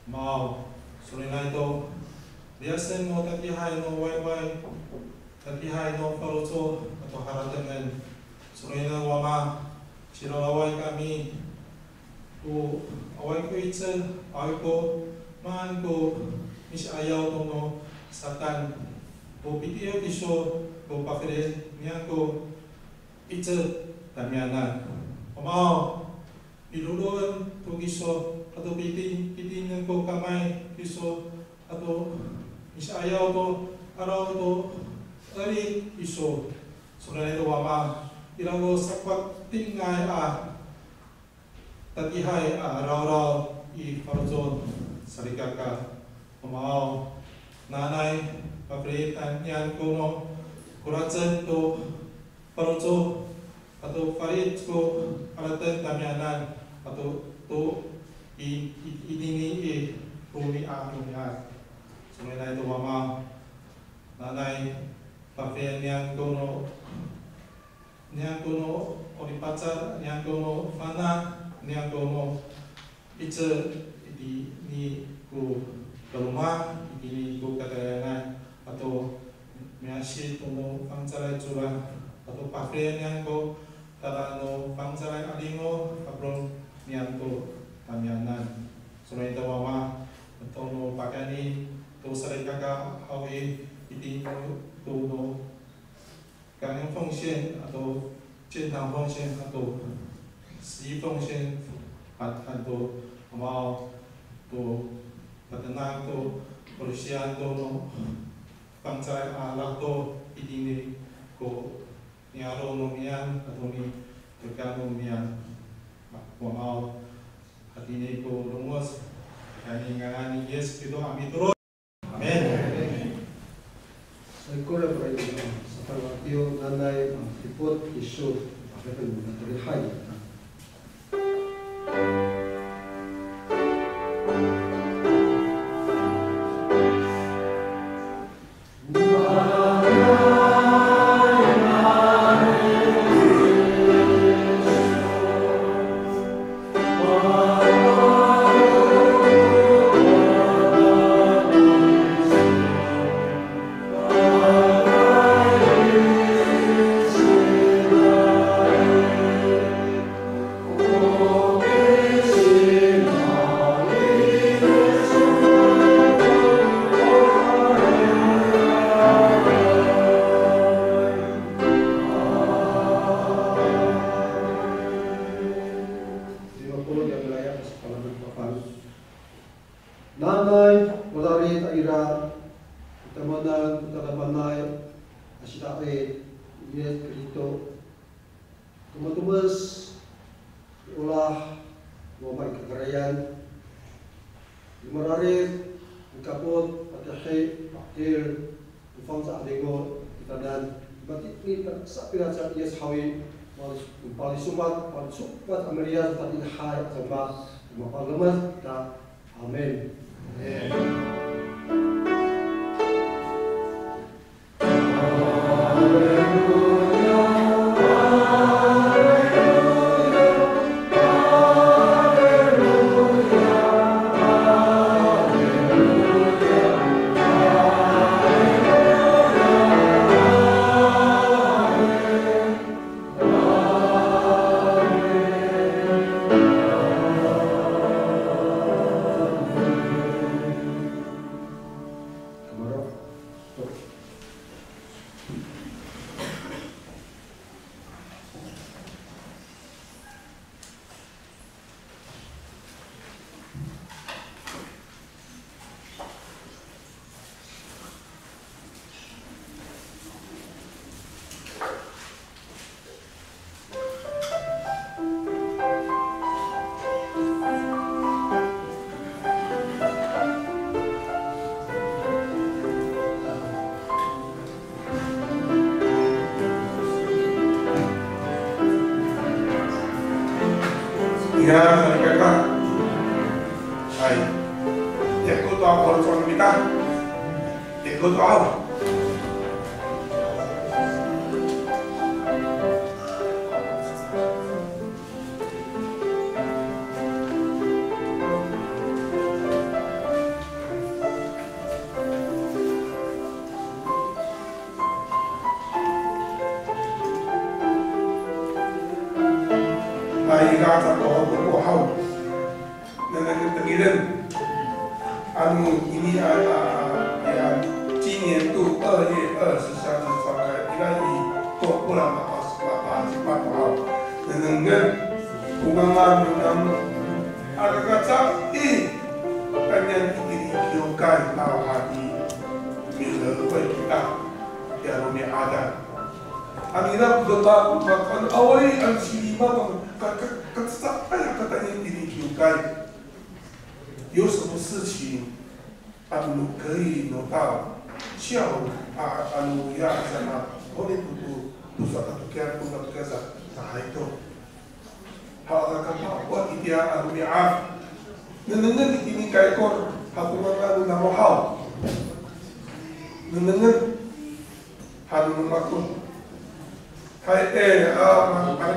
Wamaaw, solinay to liyasen no tatiihay no wayway, tatiihay no faloco' ato haratengen. Solinay Wama, cilalaway kami. O awaay ko 'icel, awaay ko maan ko misi'ayaw to no Satan. O pitiyo kiso ko pafeli niyam ko 'icel tamiyanan. Wamaaw, piloloen to kiso ato piti, pitinen ko kamay kiso ato misi'ayaw to 'araw to 'eli kiso. Solinay to Wama, ira ko sapatingay a tatiihay a rawraw i faloco' salikaka. Wamaaw, nanay pafelitan niyam ko no koracen to faloco' ato falic ko harateng tamiyanan ato to i, i, itini i romi'ami'ad. Solinay to Wama, nanay pafelitan niyam ko no niyam ko no 'oripacay, niyam ko no fana', niyam ko no 'icel itini ko kaloma, itini ko kakarayanay, ato miyasi to no fangcalay codad, ato pafeli niyam ko tada no fangcalay a 'Adingo, a polong niyam to tamiyanan. Solinay to Wama, to no pakayni to salikaka haw i, itini to no 感恩奉献 ato 建堂奉献 ato 十一奉献 ato, Wamaaw, to patenak to polisian to no fangcalay a lato itini ko niyaro' no niyam ato niteka no niyam. Wamaaw, hatini ko longoc, pakayni ngangan ni Yis Kristo a mitolon. Amin. Saikoray para i, sa, tangasa nanay, a, dipot, kiso, a, matelihay. Lima polo' a wilayah, a, sapalaman papan. Nanay mararid a ira, o tamanan, o tadamaanay a sida'it, Yis Kristo. Tomatomes i olah no Wama i kakarayan. Mararid, mikapot, patihi, paktil, o Fangcalay 'Adingo kitanan, matini ta sa pinaca Yis haw i, palisomad, palisomad a miliyas, tatiihay a cama, mapalemed kita. Amin. Ya, salikaka. Hay. Tiyako to a faloco' no mita. Tiyako to a. Hay, ira sa ko, ko, ko haw. Nengneng tengilen. Ano ini a, a, a, ya, 今年度二月二十三日召开, ira i to polo' mapa, mapasipat to haw. Nengnengen, ko ngangan no namo. Aka kaca i, kaniyan itini i kiwkay, nawhani, mileway kita, ya romi'ad. Ano ira ko demak, ko demak, ano awaay, ano sinimato, ka, ka, kacecay a katayni itini i kiwkay. 有什么事情 ano no kay no taw, siyaw, a, ano ya sa na, honi to, to, to sa katokian, to katokian sa, sa hay to. Haw, aka kapahopot itiya a romi'ad. Nengnengen itini i kaikor, ha to ngangan no namo haw. Nengnengen, ha no mako. Hay, e, a, ma, ma,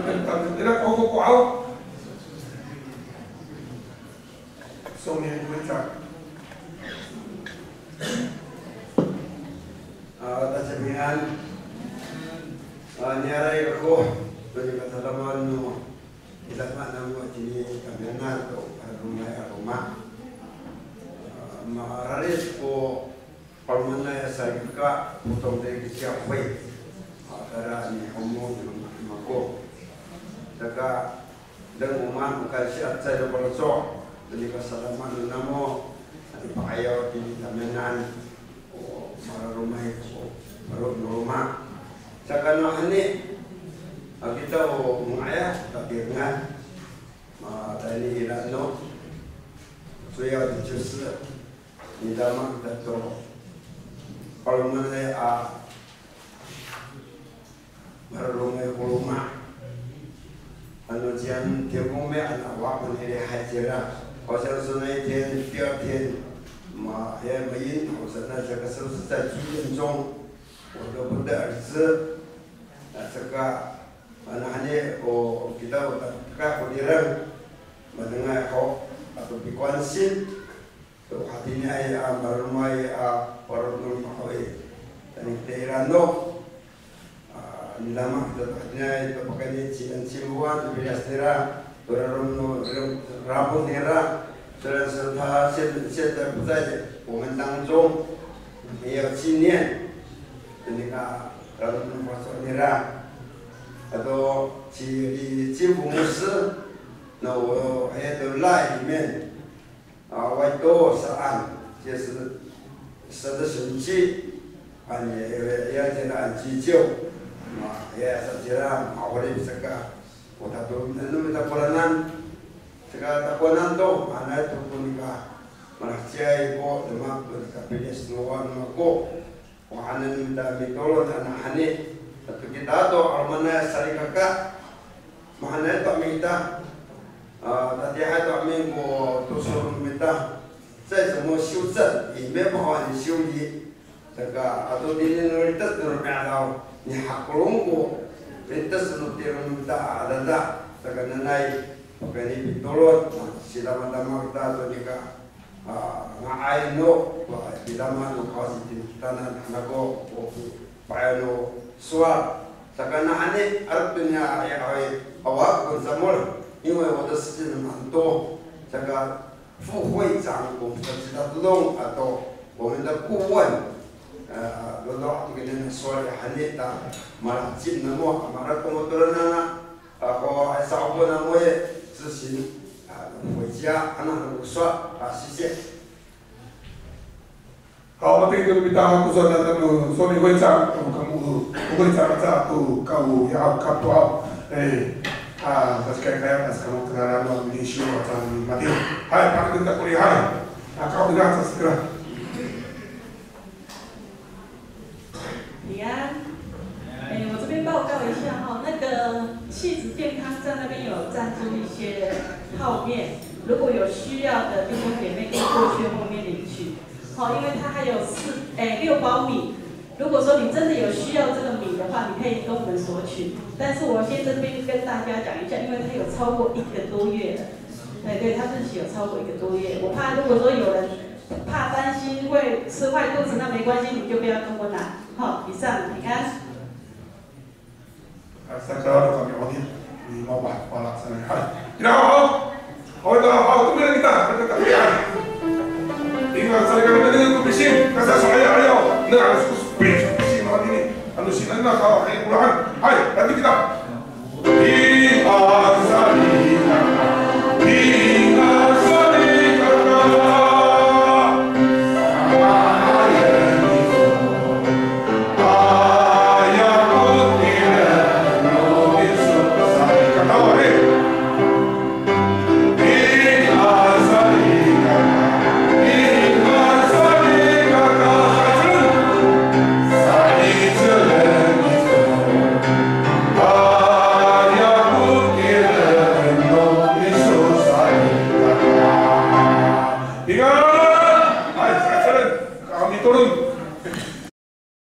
ira ko, ko, ko haw. Song ni Wicak. A, tacemian. A, niyaray kako to nikasalaman no, i tama namo itini i tamiyanan to, a, roma, a, roma. A, mararid ko 'alomanay a salikaka, 普通的一个教会, a, tayra ni Homo no mako. Saka, deng o maan o kalisi'acay no faloco', to nikasalaman no namo, a mipa'ayaw itini i tamiyanan, o mararomay ko falo no loma'. Saka nawhani, a, kita o manga'ay, tatirengan, a, tayni ira no, 主要的就是 Midama kita to 'alomanay a mararomay ko loma'. Ano 今天天公没有 ano awa ko nilihay cira. 好像是那一天，第二天，ma, ya, main, 好像那这个是不是在住院中，我的，我的儿子，啊，这个，啊，那还有，我给到我的，给我的人，我的爱好，啊，都不关心。 To hatiniay a mararomay a falo no loma' haw i, tayni tayra no, a, nidama kita to hatiniay to pakayni ci An Cimboan to piliyas nira, to rarom no, rarom, rarom nira, 虽然是他现，现在不在我们当中，也有纪念，那个，rarom no faloco' nira. Ato ci Li Cimbo 牧师, no, hay to Line 里面, a, awaay to saan, 就是神的神迹, a, ya, ya, ya, cira an ciwciw, a, ya, sa cira, ma'orip saka, o tato, ano mita koranan, saka takowanan to, ano to ko nika, malaheciay ko demak to nika piliyas no wawa no mako. O hanen mita mitolon a nawhani, ato kita to 'alomanay a salikaka, mahaenay to mita, a, tatiihay to amin ko tosor no mita, 再怎么修正也没办法修理。Saka ato tini no lites no romi'ad haw, nihakolong ko lites no tireng no mita a adada, saka nanay pakayni pitolon, sidamadama kita to nika, a, nga'ay no, a, pidama no Kawas itini kitanan, hanako, o, pa'ayaw no sowal. Saka nawhani, 'arep to niya, ya, ay, awa ko samol, 因为我的时间很多, saka 副会长, ko, sa cita todong, ato, 我们的顾问, a, dodo to kinian sowal i honi ta, malacim namo, a, mara ko motoran nana, a, ko, ay, sa'opo namo i, 执行, a, 回家, ano, ano, sowal, a, 谢谢. 好, matengil to mita ko sowal no Soni 会长, o kamo, 副会长 aca to, kao, ya, kapo, e, a, saka kaya, a, saka kamo kinaran no, ni siyo, aca ni Mateo. Hay, pakayni kita ko lihay. A, kao, ira, sa saka. Iyan. 哎，我这边报告一下哈，那个气质健康站那边有赞助一些泡面，如果有需要的弟兄姐妹可以过去后面领取。好，因为它还有四，哎，六包米。如果说你真的有需要这个米的话，你可以跟我们索取。但是我先这边跟大家讲一下，因为它有超过一个多月了。对对，它日期有超过一个多月。我怕如果说有人怕担心会吃坏肚子，那没关系，你就不要跟我拿。好，以上，平安。 Saka kami oni, ni mawah pala sanay. Hay, kira ho. Haw, ita, haw, to mira kita, kita tapian. Tinggal sa kami na ko pising, kasa so ayaw, ayaw. Na, so pising, pising no anini. Ano sina na, haw, hay, bulahan. Hay, hati kita. Ita